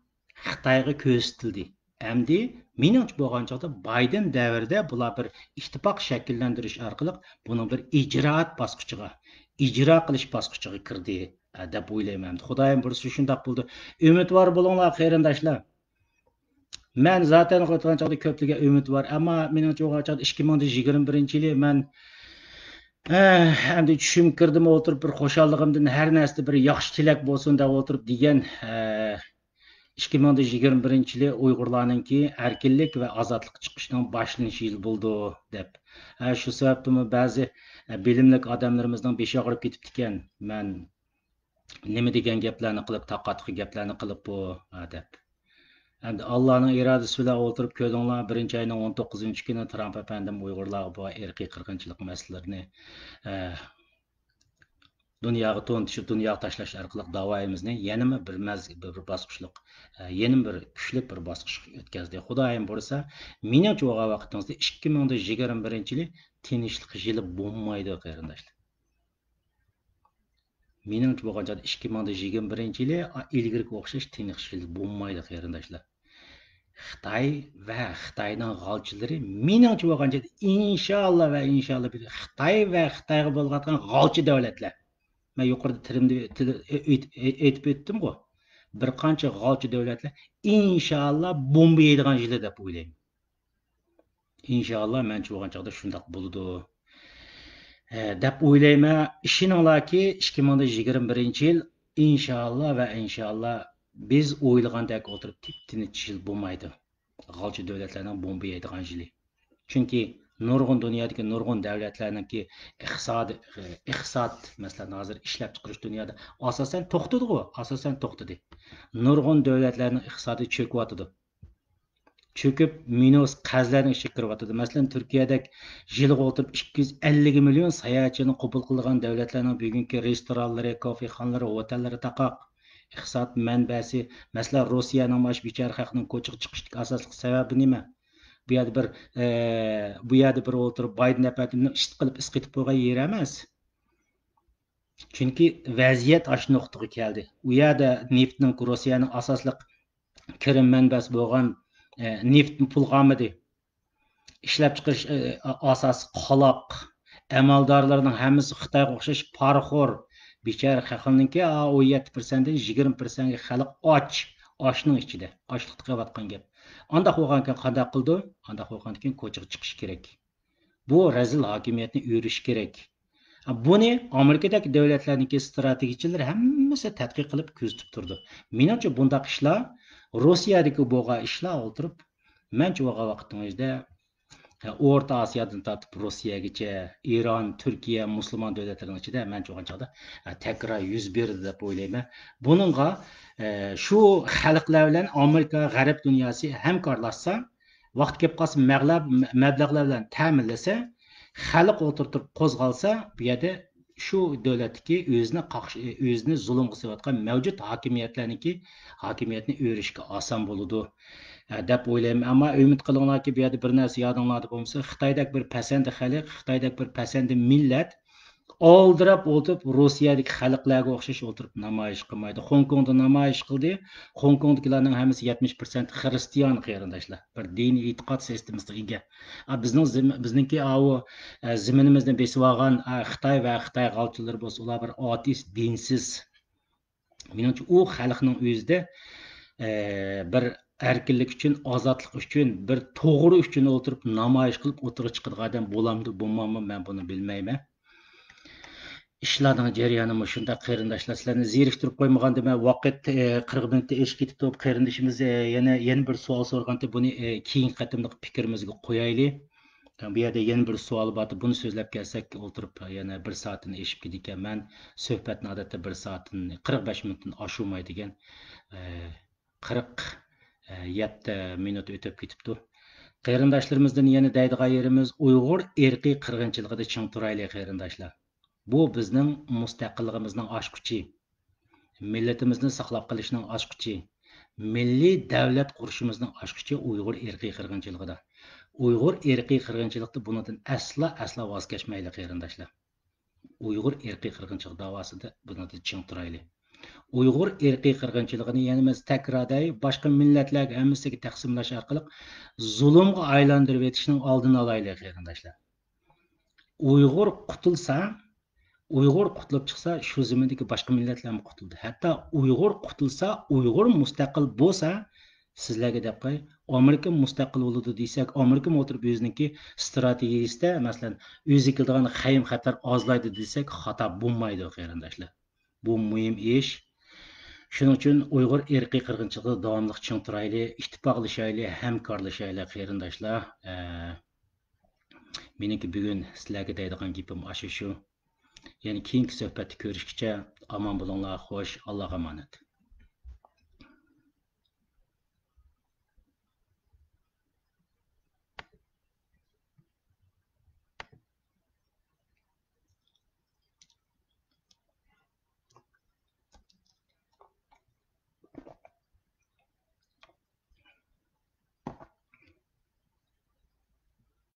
خىتايغا كۆرسىتىلدى. ئەمدى مېنىڭچە بولغان چاغدا بايدېن دەۋرىدە بۇلار بىر ئىتتىپاق شەكىللەندۈرۈش ئارقىلىق بۇنىڭ بىر ئىجرائات باسقۇچىغا، ئىجرا قىلىش باسقۇچىغا كىردى، ئە، دەپ ئويلايمەن. خۇدايىم بۇرسا شۇنداق بولىدۇ. ئۈمىدۋار بولۇڭلار، قېرىنداشلار. مەن زاتەن ئېيتقان چاغدا كۆپلىگەن ئۈمىد بار. ئەمما مېنىڭچە بولغان چاغدا ئىككى مىڭ يىگىرمە بىرىنچى يىلى مەن، ئە، ئەمدى چۈشۈمگە كىردىم ئولتۇرۇپ، بىر خۇشاللىقىمدىن ھەر نەرسىدە بىر ياخشى تىلەك بولسۇن دەپ ئولتۇرۇپ دېگەن، ئە، ئىككى مىڭ يىگىرمە بىرىنچى يىلى ئۇيغۇرلارنىڭكى ئەركىنلىك ۋە ئازادلىققا چىقىشنىڭ باشلىنىش يىلى بولىدۇ دەپ. ئە، شۇ سەۋەبتىنمۇ بەزى، ئە، بىلىملىك ئادەملىرىمىزنىڭ بېشى ئاغرىپ كېتىپتىكەن. مەن نېمە دېگەن گەپلەرنى قىلىپ، تاقا-تۇقا گەپلەرنى قىلىپ بۇ، ھە، دەپ. ئەمدى ئاللانىڭ ئىرادىسى بىلەن ئولتۇرۇپ كۆردۈڭلار، بىرىنچى ئاينىڭ ئون توققۇزىنچى كۈنى ترامپ ئەپەندىم ئۇيغۇرلارغا بۇ ئىرقىي قىرغىنچىلىق مەسىلىلىرىنى، ئە، دۇنياغا تونۇتۇشۇپ، دۇنياغا تاشلاش ئارقىلىق داۋايىمىزنى يەنىمۇ بىر مەز-، بىر، بىر باسقۇچلۇق، ئە، يەنىمۇ بىر كۈچلۈك بىر باسقۇچقا ئۆتكۈزدى. خۇدايىم بۇيرۇسا، مېنىڭچە بولغان ۋاقتىڭىزدا ئىككى مىڭ يىگىرمە بىرىنچى يىلى تىنچلىق يىلى بولمايدۇ، قېرىنداشلار. مېنىڭچە بولغان چاغدا ئىككى مىڭ يىگىرمە بىرىنچى يىلى، ئا، ئىلگىرىكىگە ئوخشاش تىنچلىق يىلى بولمايدۇ، قېرىنداشلار. خىتاي ۋە خىتاينىڭ غالچىلىرى، مېنىڭچە بولغانچە، ئىنشاللا ۋە ئىنشاللا، خىتاي ۋە خىتايغا بولغان غالچى دۆلەتلەر، مەن يۇقىرىدا تىلىمدە، تىل-، ئېيتىپ ئۆتتۈمغۇ، بىر قانچە غالچى دۆلەتلەر ئىنشاللا بومبا يەيدىغان يىلى دەپ ئويلايمەن. ئىنشاللا، مەنچە بولغان چاغدا شۇنداق بولىدۇ، ھە، دەپ ئويلايمەن. ئىشىنىڭلاركى، ئىككى مىڭ يىگىرمە بىرىنچى يىل، ئىنشاللا ۋە ئىنشاللا، بىز ئويلىغاندەك ئولتۇرۇپ تىپ-تىنچ يىل بولمايدۇ. غالچى دۆلەتلەرنىڭ بومبا يەيدىغان يىلى. چۈنكى نۇرغۇن، دۇنيادىكى نۇرغۇن دۆلەتلەرنىڭكى ئىقتىسادى، ئىقتىساد، مەسىلەن، ھازىر ئىشلەپچىقىرىش دۇنيادا ئاساسەن توختىدىغۇ، ئاساسەن توختىدى. نۇرغۇن دۆلەتلەرنىڭ ئىقتىسادى چۆكۈۋاتىدۇ. چۆكۈپ، مىنۇس، قەرزلەرنىڭ ئىچىگە كىرىۋاتىدۇ. مەسىلەن، تۈركىيەدەك يىلىغا ئولتۇرۇپ ئىككى يۈز ئەللىك مىليون ساياھەتچىنى قوبۇل قىلىدىغان دۆلەتلەرنىڭ بۈگۈنكى رېستورانلىرى، كافېخانىلىرى، ھوتەللىرى تاقاق. ئىقتىساد مەنبەسى، مەسىلەن، روسىيەنىڭ مانا شۇ بىچارە خەقنىڭ كوچىغا چىقىشتىكى ئاساسلىق سەۋەبى نېمە؟ بۇ يەردە بىر، ئە، بۇ يەردە بىر ئولتۇرۇپ، بايدىن ئەپەندىمنىڭ ئىشتە قىلىپ ئىسقىتىپ قويغان يېرى ئەمەس. چۈنكى ۋەزىيەت ئاشۇ نۇقتىغا كەلدى. ئۇ يەردە نېفىتنىڭ، روسىيەنىڭ ئاساسلىق كىرىم مەنبەسى بولغان، ئە، نېفىتمۇ پۇلغا ئالمىدى. ئىشلەپچىقىرىش، ئە، ئاساسى قالاق. ئەمەلدارلارنىڭ ھەممىسى خىتايغا ئوخشاش پارىخور. بىچارە خەقنىڭكى، ئا، ئون يەتتە پىرسەنتتىن يىگىرمە پىرسەنتكە خەلق ئاچ. ئاشنىڭ ئىچىدە. ئاچلىقتا قېلىۋاتقان گەپ. ئانداق بولغانكەن قانداق قىلىدۇ؟ ئانداق بولغاندىكىن كوچىغا چىقىش كېرەك. بۇ رەزىل ھاكىمىيەتنى ئۆرۈش كېرەك. بۇنى ئامېرىكىدەكى دۆلەتلەرنىڭكى ستراتېگىيىچىلىرى ھەممىسى تەتقىق قىلىپ كۆزىتىپ تۇرىدۇ. مېنىڭچە بۇنداق ئىشلار، روسىيەدىكى بولغان ئىشلار ئولتۇرۇپ، مەنچە بولغان ۋاقىتنىڭ ئۆزىدە، ئورتا ئاسىيادىن تارتىپ روسىيەگىچە، ئىران، تۈركىيە، مۇسۇلمان دۆلەتلىرىنىڭ ئىچىدە مەنچە بولغان چاغدا، ئە، تەكرار يۈز بېرىدۇ دەپ ئويلايمەن. بۇنىڭغا، ئە، شۇ خەلقلەر بىلەن ئامېرىكا، غەرب دۇنياسى ھەمكارلاشسا، ۋاقتى كېلىپ قالسا مەغلەپ-، مەبلەغلەر بىلەن تەمىنلىسە، خەلق ئولتۇرۇپ قوزغالسا، بۇ يەردە شۇ دۆلەتتىكى ئۆزىنى قاقش-، ئۆزىنى زۇلۇمغا سېلىۋاتقان مەۋجۇت ھاكىمىيەتلەرنىڭكى ھاكىمىيەتنى ئۆرۈشكە ئاسان بولىدۇ، ئە، دەپ ئويلايمەن. ئەمما ئۈمىد قىلىڭلاركى، بۇ يەردە بىر نەرسە يادىڭلاردا بولمىسا، خىتايدەك بىر پەسەندە خەلق، خىتايدەك بىر پەسەندە مىللەت ئالدىراپ ئولتۇرۇپ، روسىيەدىكى خەلقلەرگە ئوخشاش ئولتۇرۇپ نامايىش قىلمايدۇ. خوڭكوڭدا نامايىش قىلدى. خوڭكوڭدىكىلەرنىڭ ھەممىسى يەتمىش پىرسەنت خىرىستىيان، قېرىنداشلار. بىر دىنىي ئېتىقاد سىستېمىسىغا ئىگە. ئا، بىزنىڭ زېمىن-، بىزنىڭكى ئاۋۇ، ئە، زېمىنىمىزنى بېسىۋالغان، ئا، خىتاي ۋە خىتاي غالچىلىرى بولسا، ئۇلار بىر ئاتېئىست، دىنسىز. مېنىڭچە، ئۇ خەلقنىڭ ئۆزىدە، ئە، بىر ئەركىنلىك ئۈچۈن، ئازادلىق ئۈچۈن، بىر توغرا ئۈچۈن ئولتۇرۇپ نامايىش قىلىپ ئوتتۇرىغا چىقىدىغان ئادەم بولامدۇ، بولمامدۇ، مەن بۇنى بىلمەيمەن. ئىشلارنىڭ جەريانى مۇشۇنداق، قېرىنداشلار. سىلەرنى زېرىكتۈرۈپ قويمىغان دېمە، ۋاقىت، ئە، قىرىق مىنۇتتا ئېشىپ كېتىپتۇ. قېرىندىشىمىز، ئە، يەنە، يەنە بىر سوئال سورىغانتى، بۇنى، ئە، كېيىنكى قېتىملىق پىكرىمىزگە قويايلى. بۇ يەردە يەنە بىر سوئال بار، بۇنى سۆزلەپ كەلسەك ئولتۇرۇپ يەنە بىر سائەتتىن ئېشىپ كېتىدىكەن. مەن سۆھبەتنى ئادەتتە بىر سائەتتىن، قىرىق بەش مىنۇتتىن ئاشۇرماي دېگەن، ئە، قىرىق يەتتە مىنۇت ئۆتۈپ كېتىپتۇ. قېرىنداشلىرىمىزدىن يەنە دەيدىغان يېرىمىز ئۇيغۇر ئىرقىي قىرغىنچىلىقىدا چىڭ تۇرايلى، قېرىنداشلار. بۇ بىزنىڭ مۇستەقىللىقىمىزنىڭ ئاچقۇچى، مىللىتىمىزنى ساقلاپ قېلىشنىڭ ئاچقۇچى، مىللىي دەۋلەت قۇرۇشىمىزنىڭ ئاچقۇچى ئۇيغۇر ئىرقىي قىرغىنچىلىقىدا. ئۇيغۇر ئىرقىي قىرغىنچىلىقتا بۇنىڭدىن ئەسلا، ئەسلا ۋاز كەچمەيلى، قېرىنداشلار. ئۇيغۇر ئىرقىي قىرغىنچىلىق داۋاسىدا بۇنىڭدىن چىڭ تۇرايلى. ئۇيغۇر ئىرقىي قىرغىنچىلىقىنى يەنە بىر تەكرار دەي، باشقا مىللەتلەرگە ھەممىسىگە تەقسىملەش ئارقىلىق زۇلۇمغا ئايلاندۇرۇۋېتىشنىڭ ئالدىنى ئالايلى، قېرىنداشلار. ئۇيغۇر قۇتۇلسا، ئۇيغۇر قۇتۇلۇپ چىقسا، شۇ زېمىندىكى باشقا مىللەتلەرمۇ قۇتۇلىدۇ. ھەتتا ئۇيغۇر قۇتۇلسا، ئۇيغۇر مۇستەقىل بولسا، سىزلەرگە دەپ قوياي، ئامېرىكا مۇستەقىل بولىدۇ دېسەك، ئامېرىكىمۇ ئولتۇرۇپ ئۆزىنىڭكى ستراتېگىيىسىدە، مەسىلەن، ئۆزىگە كېلىدىغان خەيم خەتەر ئازلايدۇ دېسەك، خاتا بولمايدۇ، قېرىنداشلار. بۇ مۇھىم ئىش. شۇنىڭ ئۈچۈن ئۇيغۇر ئىرقىي قىرغىنچىلىقىدا داۋاملىق چىڭ تۇرايلى، ئىتتىپاقلىشايلى، ھەمكارلىشايلى، قېرىنداشلار. ئە، مېنىڭكى بۈگۈن سىلەرگە دەيدىغان گېپىم ئاشۇ شۇ. يەنە كېيىنكى سۆھبەتتە كۆرۈشكىچە ئامان بولۇڭلار، خوش، ئاللاغا ئامانەت.